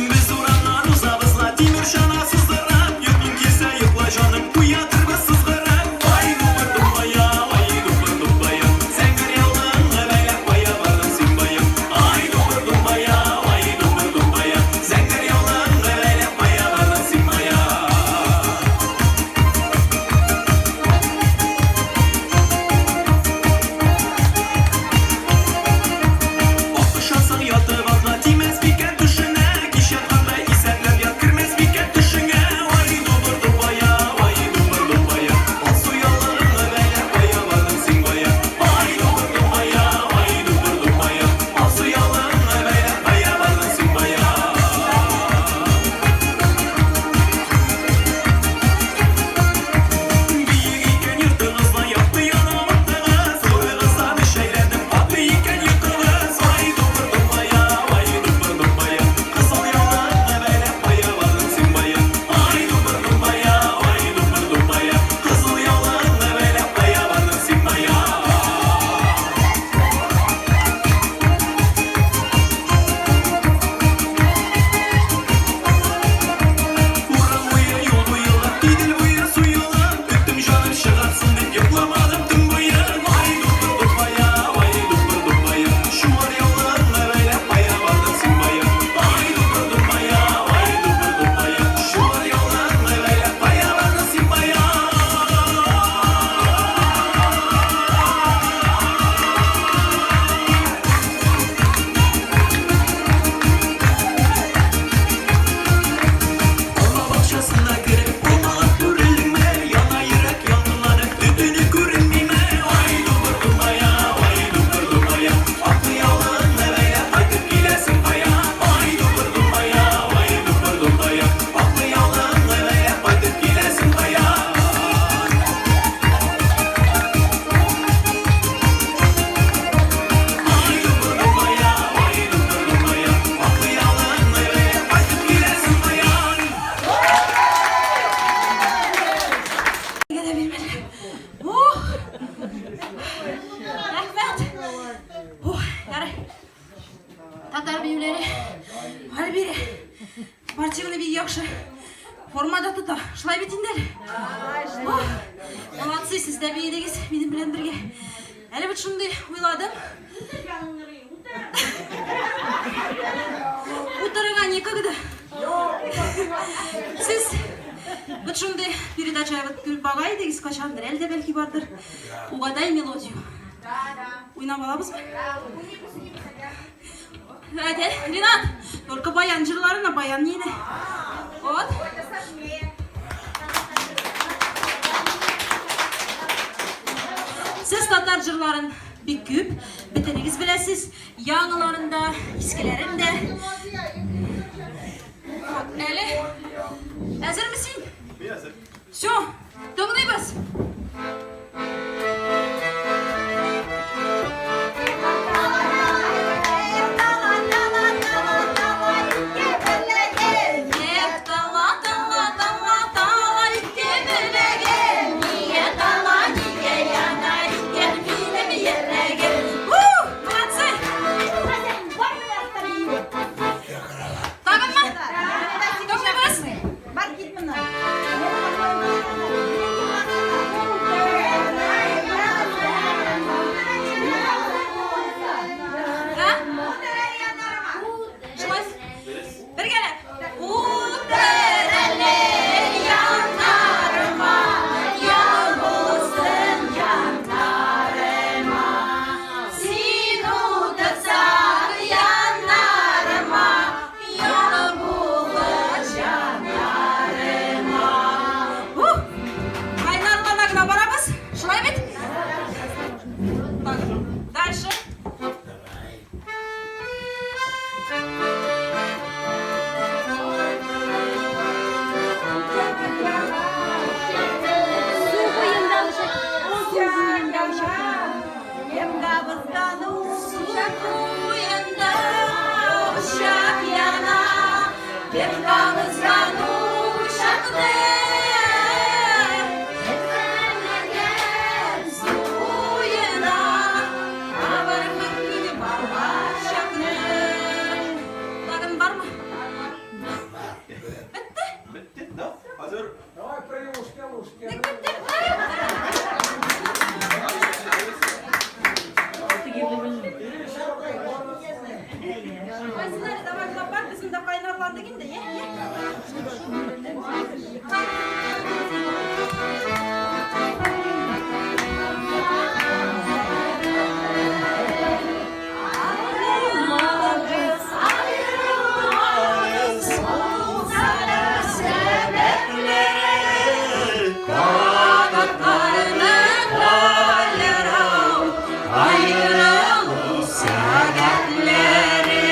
Без урамнан узабыз ла тимер чана сыздырып, Йокың килсә йокла җаным, уятырбыз сызгырып. Ай дубыр дубая, ай дубыр дубая, Зәңгәр ялыңны бәйләп кая бардың син бая? Ай дубыр дубая, ай дубыр дубая, Зәңгәр ялыңны бәйләп кая бардың син бая? Охшасаң ятып атла, тимәс микән түшеңә? Кич ятканда исәпләп ят, кермәс микән төшеңә? Ай дубыр дубая, ай дубыр дубая, Алсу ялыңны бәйләп кая бардың син бая? Ай дубыр дубая, ай дубыр дубая, Алсу ялыңны бәйләп кая бардың син бая? Биек икән йортыгыз ла, якты яна уттыгыз, Уегыздан өч әйләнеп каты икән йокыгыз. Ай дубыр дубая, ай дубыр дубая, Кызыл ялыңны бәйләп кая бардың син бая? Ай дубыр дубая, ай дубыр дубая, Кызыл ялыңны бәйләп кая бардың син бая? Урам буе, юл буе, Идел буе су юлы, Көттем җаным чыгарсың дип йокламадым төн буе. Ай дубыр дубая, ай дубыр дубая, Чуар ялыңны бәйләп кая бардың син бая? Ай дубыр дубая, ай дубыр дубая, Чуар ялыңны бәйләп кая бардың син бая? Алма бакчасына кереп, алмалар күрелдеңме? Яна йөрәк ялкынланып, төтене күренмиме? Ай дубыр дубая, ай дубыр дубая, Атлы ялыңны бәйләп кайтып киләсең кая? Ай дубыр дубая, ай дубыр дубая, Атлы ялыңны бәйләп кайтып киләсең кая? Ай дубыр дубая, ай дубыр дубая, Атлы ялыңны бәйләп кайтып киләсең кая? Нигә дә бирмәде. Ух! Рәхмәт. Ух, ярый. Татар биюләре Альбире спортивный бик яхшы формада тота. Шулай бит инде әле. Ух, молодцы, сез дә биедегез минем белән бергә. Әле бит шундый уйладым. Утырырга некогда. Сез вот шундый передача вот күреп бага идегез кайчандыр, әле дә бәлки бардыр. Угадай мелодию. Уйнап алабызмы? Әйдә, Ринат, только баян җырларына баян нине. Вот. Сез татар җырларын бик күп, бөтенегез беләсез, яңаларын да, искеләрен дә. Вот, әле әзерме син? Мин әзер. Все, тыңлыйбыз. Эх, тала, тала, тала, тала, ике беләгем. Нигә тала, нигә яна икән минем йөрәгем? У, молодцы! Тагынмы? Тыңлыйбыз. Бар кит моннан. Кем кабызган учакны? Кем су буена? Табырмын мин балачакны. Тагын бармы? Бетте? Бетте, да? Хәзер. Давай привушки, Бик бетте. Кайсылары давай лапар, безнең дә кайнарландык инде, я, я. Аерылмагыз, аерылмагыз, булса да сәбәпләре, канатларны каера, аерылу сәбәпләре.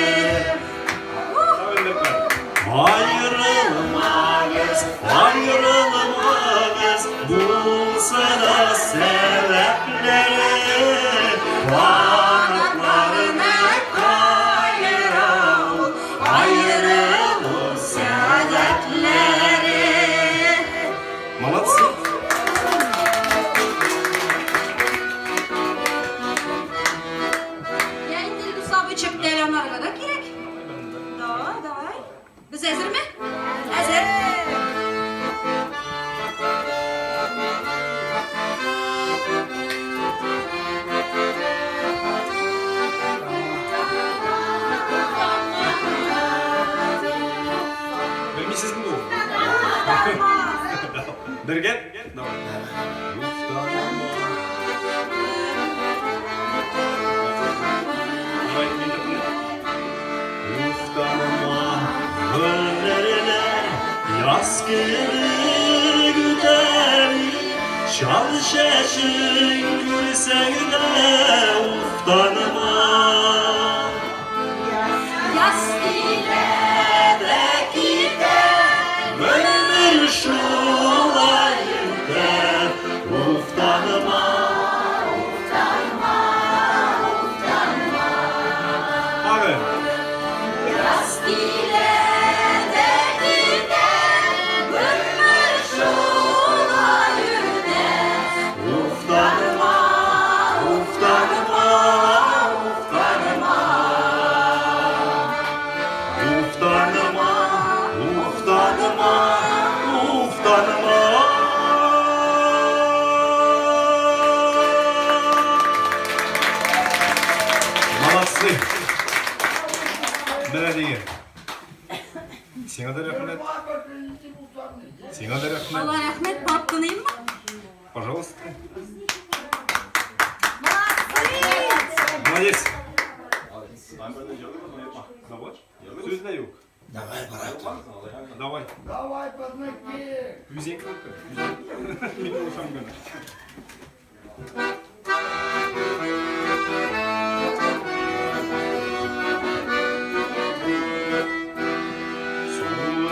Аерылмагыз, аерылмагыз, булса да сәбәпләре, канатларны каера, аерылу сәбәпләре. Молодцы. Я инде Илдус абый чәктә янарга да кирәк. Да, давай. Без әзерме? Әзер. Белмисезме бу? Бергә? Давай. Давай, мин дә тыңлыйм. Уфтанма, гомерләр яз кебек үтәр. Чал чәчең күрсәң дә уфтанма. Яз килә дә китә, Гомер шулай үтә, уфтанма. Уфтанма, уфтанма. Тагы. Яз килә дә китә, гомер шулай үтә. Уфтанма, уфтанма, уфтанма. Уфтанма, уфтанма, уфтанма. Молодцы. Менә дигән. Сиңа да рәхмәт. Сиңа да рәхмәт. Алла рәхмәт, барып тыныйммы? Пожалуйста. Молодец. Давай. Сүз дә юк. Давай, брат. Давай. Давай, пацаны. Үзең кнопка. Мин булышам гына. Су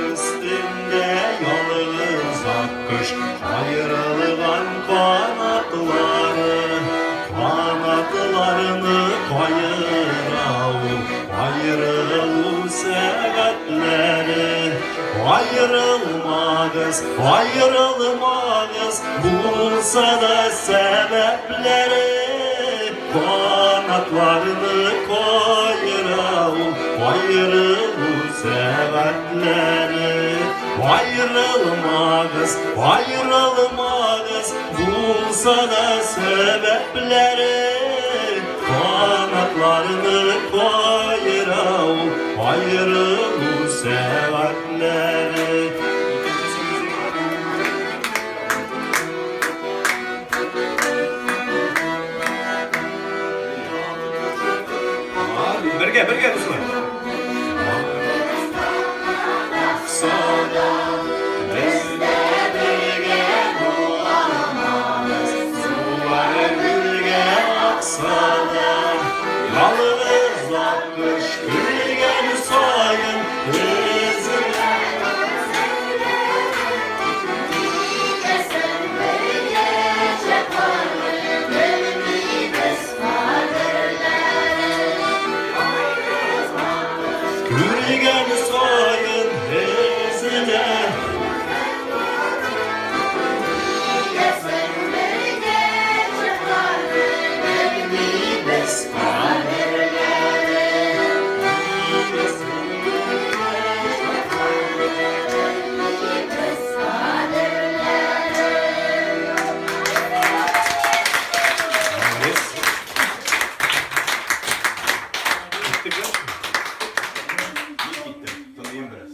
өстендә ялгыз аккош каерылган канатлары, канатларны каера ул, аерылу сәгатьләре. Аерылмагыз, аерылмагыз, булса да сәбәпләре, канатларны каера ул, аерылу сәгатьләре. Аерылмагыз, аерылмагыз, булса да сәбәпләре, канатларны каера ул, аерылу сәгатьләре. Икенчесе үзең. Бергә, бергә, дуслар. Акса да, без дә бергә булалмабыз, сулар бергә акса да, ялгыз аккош көлгән саен үзенә. Нигә бер кичә белмибез кадерләрен. Күргән саен. бетә. Молодец. Киттек, да? Киттем. Тыныйм бераз.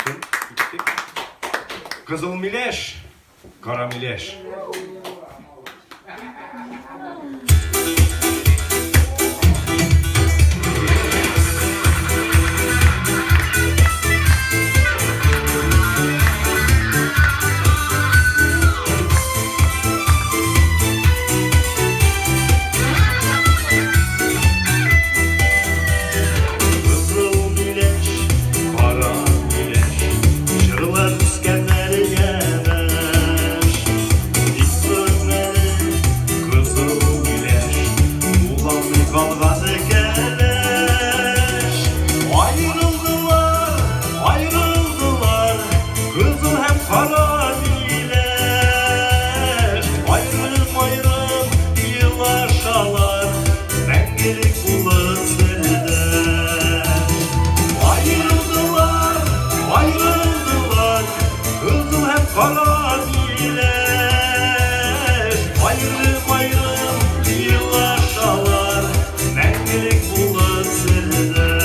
Киттек. Кызыл миләш, кара миләш. Кызыл миләш, кара миләш, җырлар үскәннәр янәш. Тик күрмәле кызыл миләш, булалмый калган кәләш. Аерылдылар, аерылдылар, кызыл һәм кара миләш. Аерым-аерым елашалар, мәңгелек булып сердәш. Аерылдылар, аерылдылар, кызыл һәм кара миләш. Аерым-аерым елашалар, мәңгелек булып сердәш.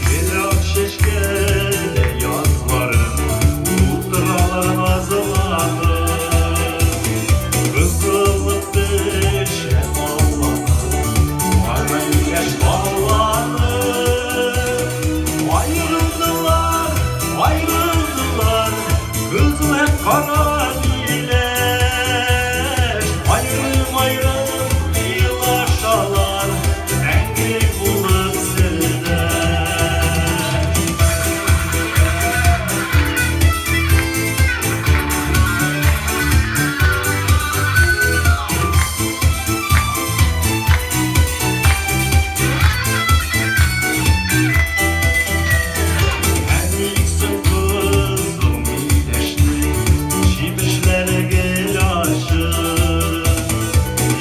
Гел чәчкәдә язларын, утыралар назланып. Кызылып пешә алланып, кара миләш балланып. Аерылдылар, аерылдылар, кызыл һәм кара миләш. Аерым-аерым елашалар, мәңгелек булып сердәш. Әнисең кызыл миләшнең җимешләре гел ачы.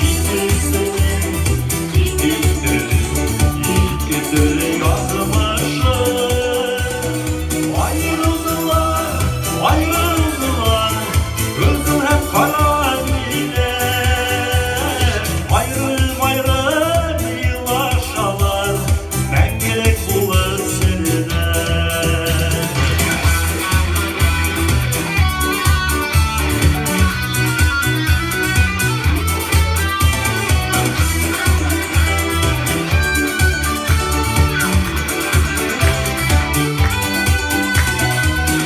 Икесенең ике төрле, ике төрле язмышы. Аерылдылар, аерылдылар, кызыл һәм кара миләш. Аерым-аерым елашалар, мәңгелек булып сердәш.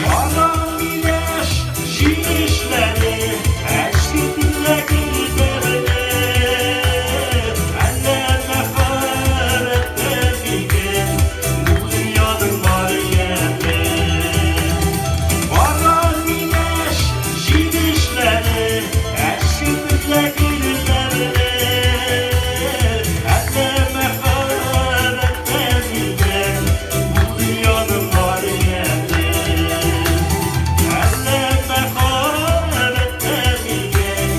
Кара миләш җимешләре әче телләге тәмле. Әллә мәхәббәттә микән бу дөньяның бар яме? Кара миләш җимешләре әче телләге тәмле. Әллә мәхәббәттә микән бу дөньяның бар яме? Әллә мәхәббәттә микән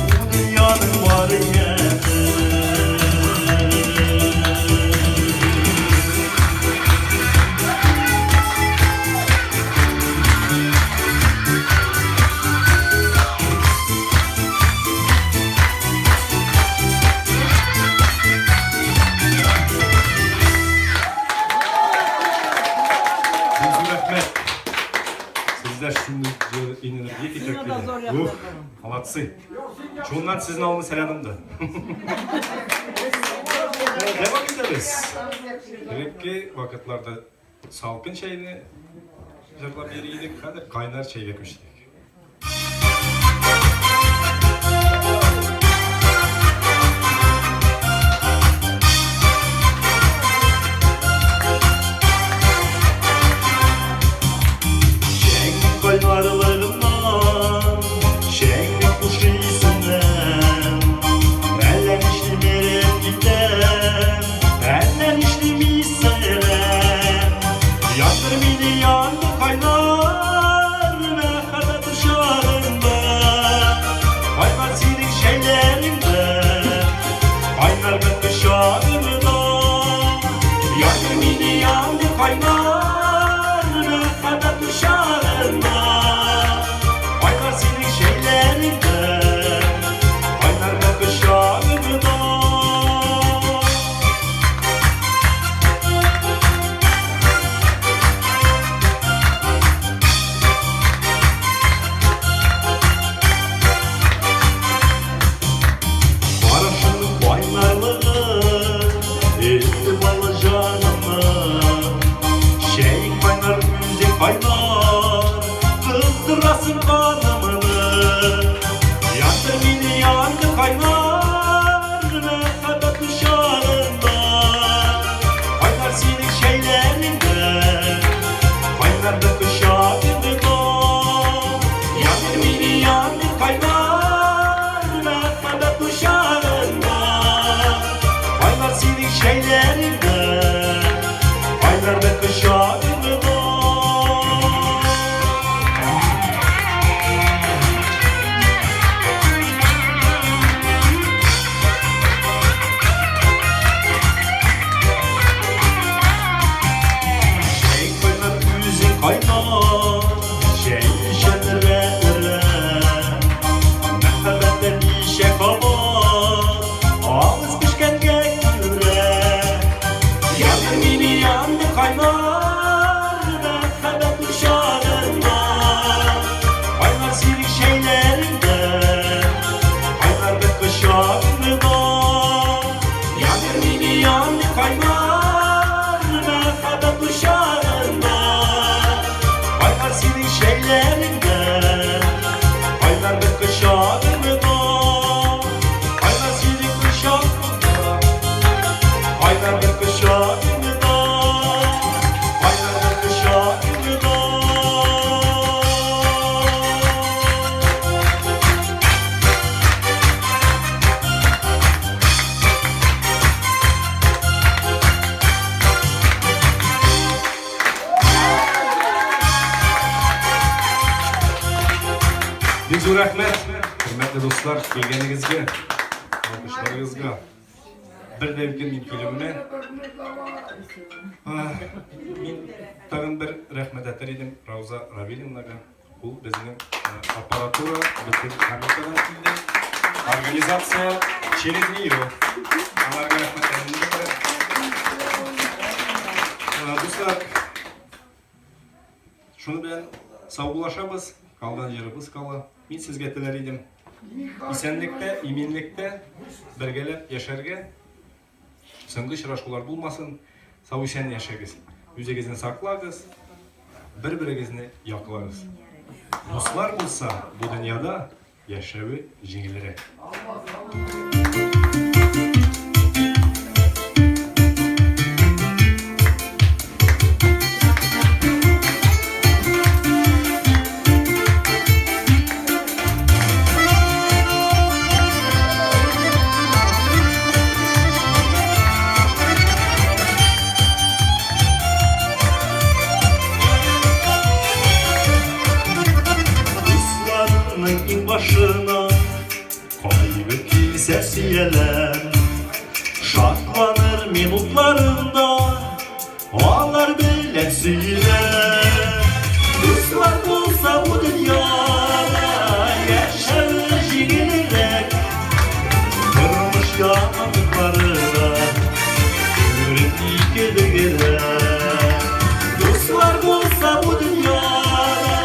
бу дөньяның бар яме? Зур рәхмәт. Сездә шундый энергетика Сиңа да зур килә. рәхмәт. Ух, молодцы. Шуннан сезнең авылны сәламым да. Дәвам итәбез. Элекке вакытларда салкын чәйне җырлап йөри идек, хәзер кайнар чәйгә күчтек. Чәйнең кайнарлыгыннан, чәйнең хуш исеннән. кочагыңда. Кайнар синең кочагыңда, кайнар бер кочагыңда, кайнар бер кочагыңда. Бик зур рәхмәт, хөрмәтле дуслар, килгәнегезгә, алкышларыгызга. Бер дә үкенмим килүемә. Мин тагын бер рәхмәт әйтер идем Рауза Равилевнага. Ул безнең аппаратура бөтен Америкадан килде. Организация через нее. Аларга рәхмәтләремне белдерәм. Дуслар, шуны белән саубуллашабыз. Калган җырыбыз кала. Мин сезгә теләр идем. Исәнлектә, иминлектә бергәләп яшәргә. Соңгы очрашулар булмасын. Сау-исән яшәгез. Үзегезне саклагыз, бер-берегезне яклагыз. Дуслар булса, бу дөньяда яшәве җиңелрәк. Дусларның иңбашына кайгы килсә сөяләр. Шатланыр минутларында алар белән сөйләр. Дуслар булса бу дөньяда яшәве җиңелрәк. Тормыш яманлыклары да күренми кебегрәк. Дуслар булса бу дөньяда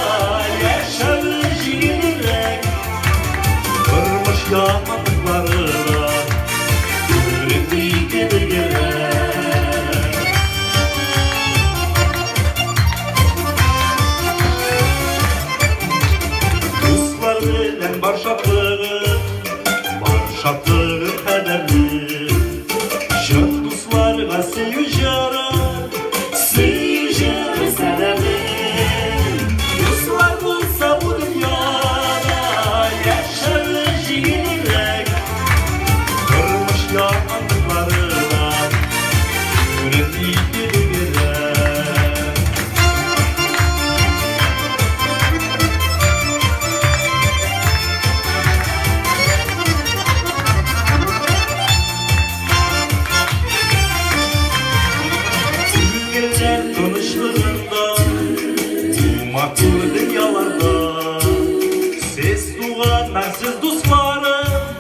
яшәве җиңелрәк. Тормыш яманлыклары да күренми кебегрәк. Дуслар белән бар шатлыгы, бар шатлыгы хәбәрли. Чын дусларга сөю җыры, сөю җыры сәламе. Дуслар булса бу дөньяда яшәве җиңелрәк. Тормыш яманлыклары да күренми кебегрәк. Күңелләр тынычлыгында, бу матур дөньяларда Сез туганнар, сез дусларым,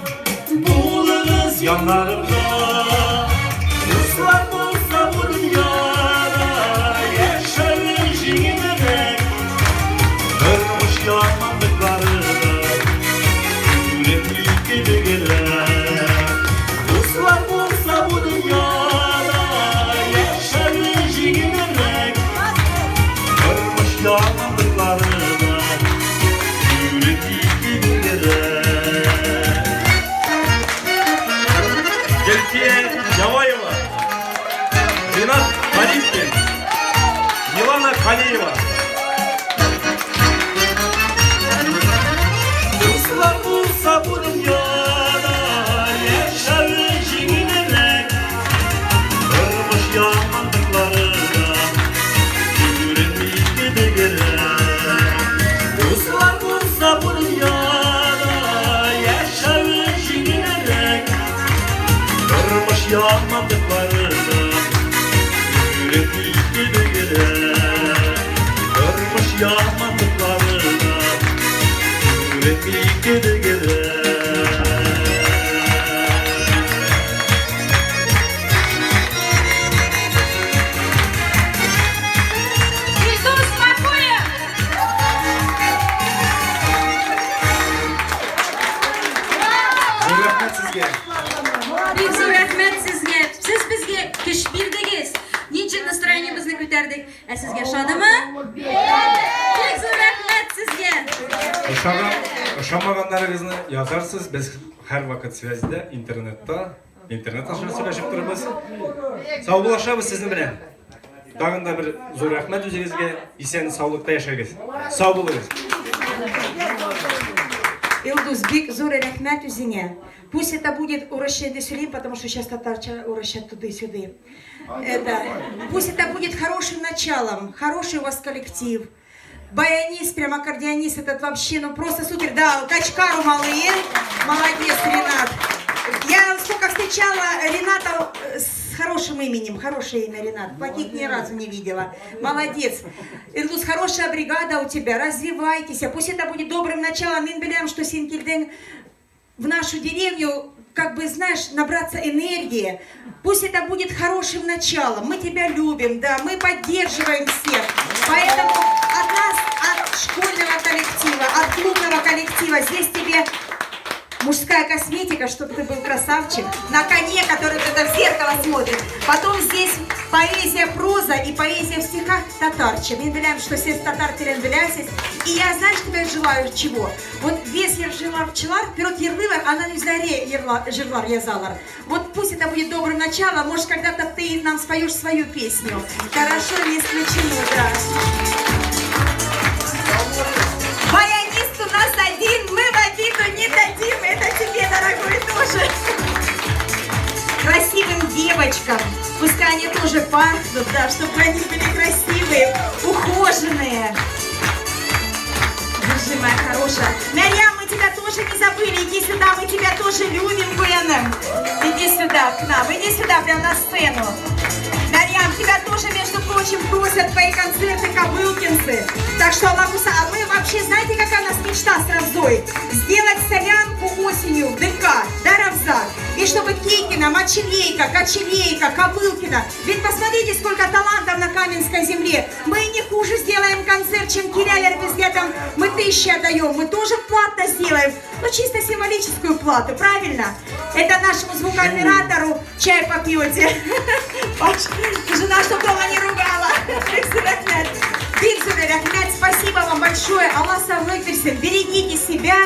булыгыз яннарымда. Дуслар булса бу дөньяда яшәве җиңелрәк. Тормыш яманлыклары да күренми кебегрәк. Дуслар булса бу дөньяда яшәве җиңелрәк. Тормыш яманлыклары да күренми кебегрәк. Гөлфия Яваева, Ринат Халиткин, Милана Халиева. Дуслар булса бу дөньяда яшәве җиңелрәк. Тормыш яманлыклары да күренми кебегрәк. Дуслар булса бу дөньяда яшәве җиңелрәк. Тормыш яманлыклары да күренми кебегрәк. Тормыш яманлыклары да күренми кебегрәк. Илдус Макуев! Зур рәхмәт сезгә. Бик зур рәхмәт сезгә. Сез безгә көч бирдегез. Ничек настроениебезне күтәрдек. Ә сезгә ошадымы? Бик зур рәхмәт сезгә. Ошаган, Ошамаганнарыгызны язарсыз, без һәрвакыт связьдә, интернетта, интернет аша сөйләшеп торабыз. Саубуллашабыз сезнең белән. Тагын да бер зур рәхмәт үзегезгә. Исән саулыкта яшәгез. Сау булыгыз. Илдус, бик зур рәхмәт үзеңә. Пусть это будет урысча инде сөйлим, потому что сейчас татарча, урысча туды-сюды. Это, пусть это будет хорошим началом, хороший у вас коллектив. Баянист, прям аккордеонист этот вообще, ну просто супер. Да, Качкару малые, молодец, Ренат. Я сколько встречала Рената с хорошим именем, хорошее имя Ренат, плохих ни разу не видела. Молодец. Илдус, хорошая бригада у тебя, развивайтесь. Пусть это будет добрым началом. Мин беләм, что син килдең в нашу деревню, как бы, знаешь, набраться энергии. Пусть это будет хорошим началом. Мы тебя любим, да, мы поддерживаем всех. Поэтому от нас, от школьного коллектива, от клубного коллектива, здесь тебе мужская косметика, чтобы ты был красавчик, на коне, который тогда в зеркало смотрит. Потом здесь поэзия, проза и поэзия в стихах татарча. Мин беләм, что сез татар телен беләсез. И я, знаешь, тебе желаю чего? Вот весь җырлаучылар, вперед җырлыйлар, аннан үзләре җырлар язалар. Вот пусть это будет добрым началом, может, когда-то ты нам споешь свою песню. Хорошо, не исключено, да. Баянист у нас один, мы в обиду не дадим, это тебе, дорогой, тоже. Красивым девочкам, пускай они тоже пахнут, да, чтобы они были красивые, ухоженные. Держи, моя хорошая. Марьям, мы тебя тоже не забыли. Иди сюда, мы тебя тоже любим, Гуляна. Иди сюда к нам, иди сюда, прямо на сцену. Марьям, тебя тоже, между прочим, просят твои концерты кобылкинцы. Так что, Аллахуса, а мы вообще, знаете, какая у нас мечта с Равзой? Сделать солянку осенью в ДК, да, Равза? И чтобы Кейкина, Мочелейка, Кочелейка, Кобылкина. Ведь посмотрите, сколько талантов на Каменской земле. Мы не хуже сделаем концерт, чем Кирялер безгә там. Мы тысячи отдаем, мы тоже платно сделаем. Ну, чисто символическую плату, правильно? Это нашему звукооператору чай попьете. Паш, жена, чтоб дома не ругала. Рәхмәт, спасибо вам большое. Алла саулык бирсен. Берегите себя,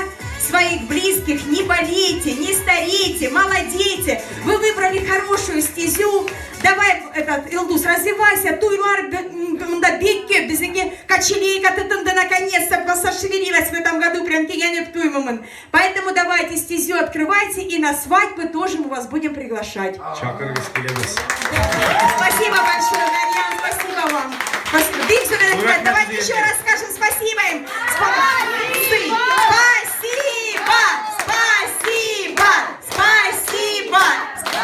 своих близких, не болейте, не старейте, молодейте. Вы выбрали хорошую стезю. Давай, этот, Илдус, развивайся. Туйлар монда бик күп. Безнеке Кочелейка тотынды наконец-то, пошевелилась в этом году, прям кигәнеп туймамын. Поэтому давайте стезю открывайте, и на свадьбы тоже мы вас будем приглашать. Чакырыгыз, киләбез. Спасибо большое, Марьям, спасибо вам. Спасибо. Бик зур рәхмәт. Давайте еще раз скажем спасибо им. Спасибо! Спасибо! Спасибо!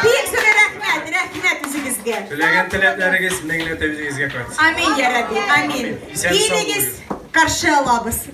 Бик зур рәхмәт, рәхмәт үзегезгә. Теләгән теләкләрегез меңләтә үзегезгә кайтсын. Амин, я Рабби, амин. Исән сау Килегез, каршы алабыз.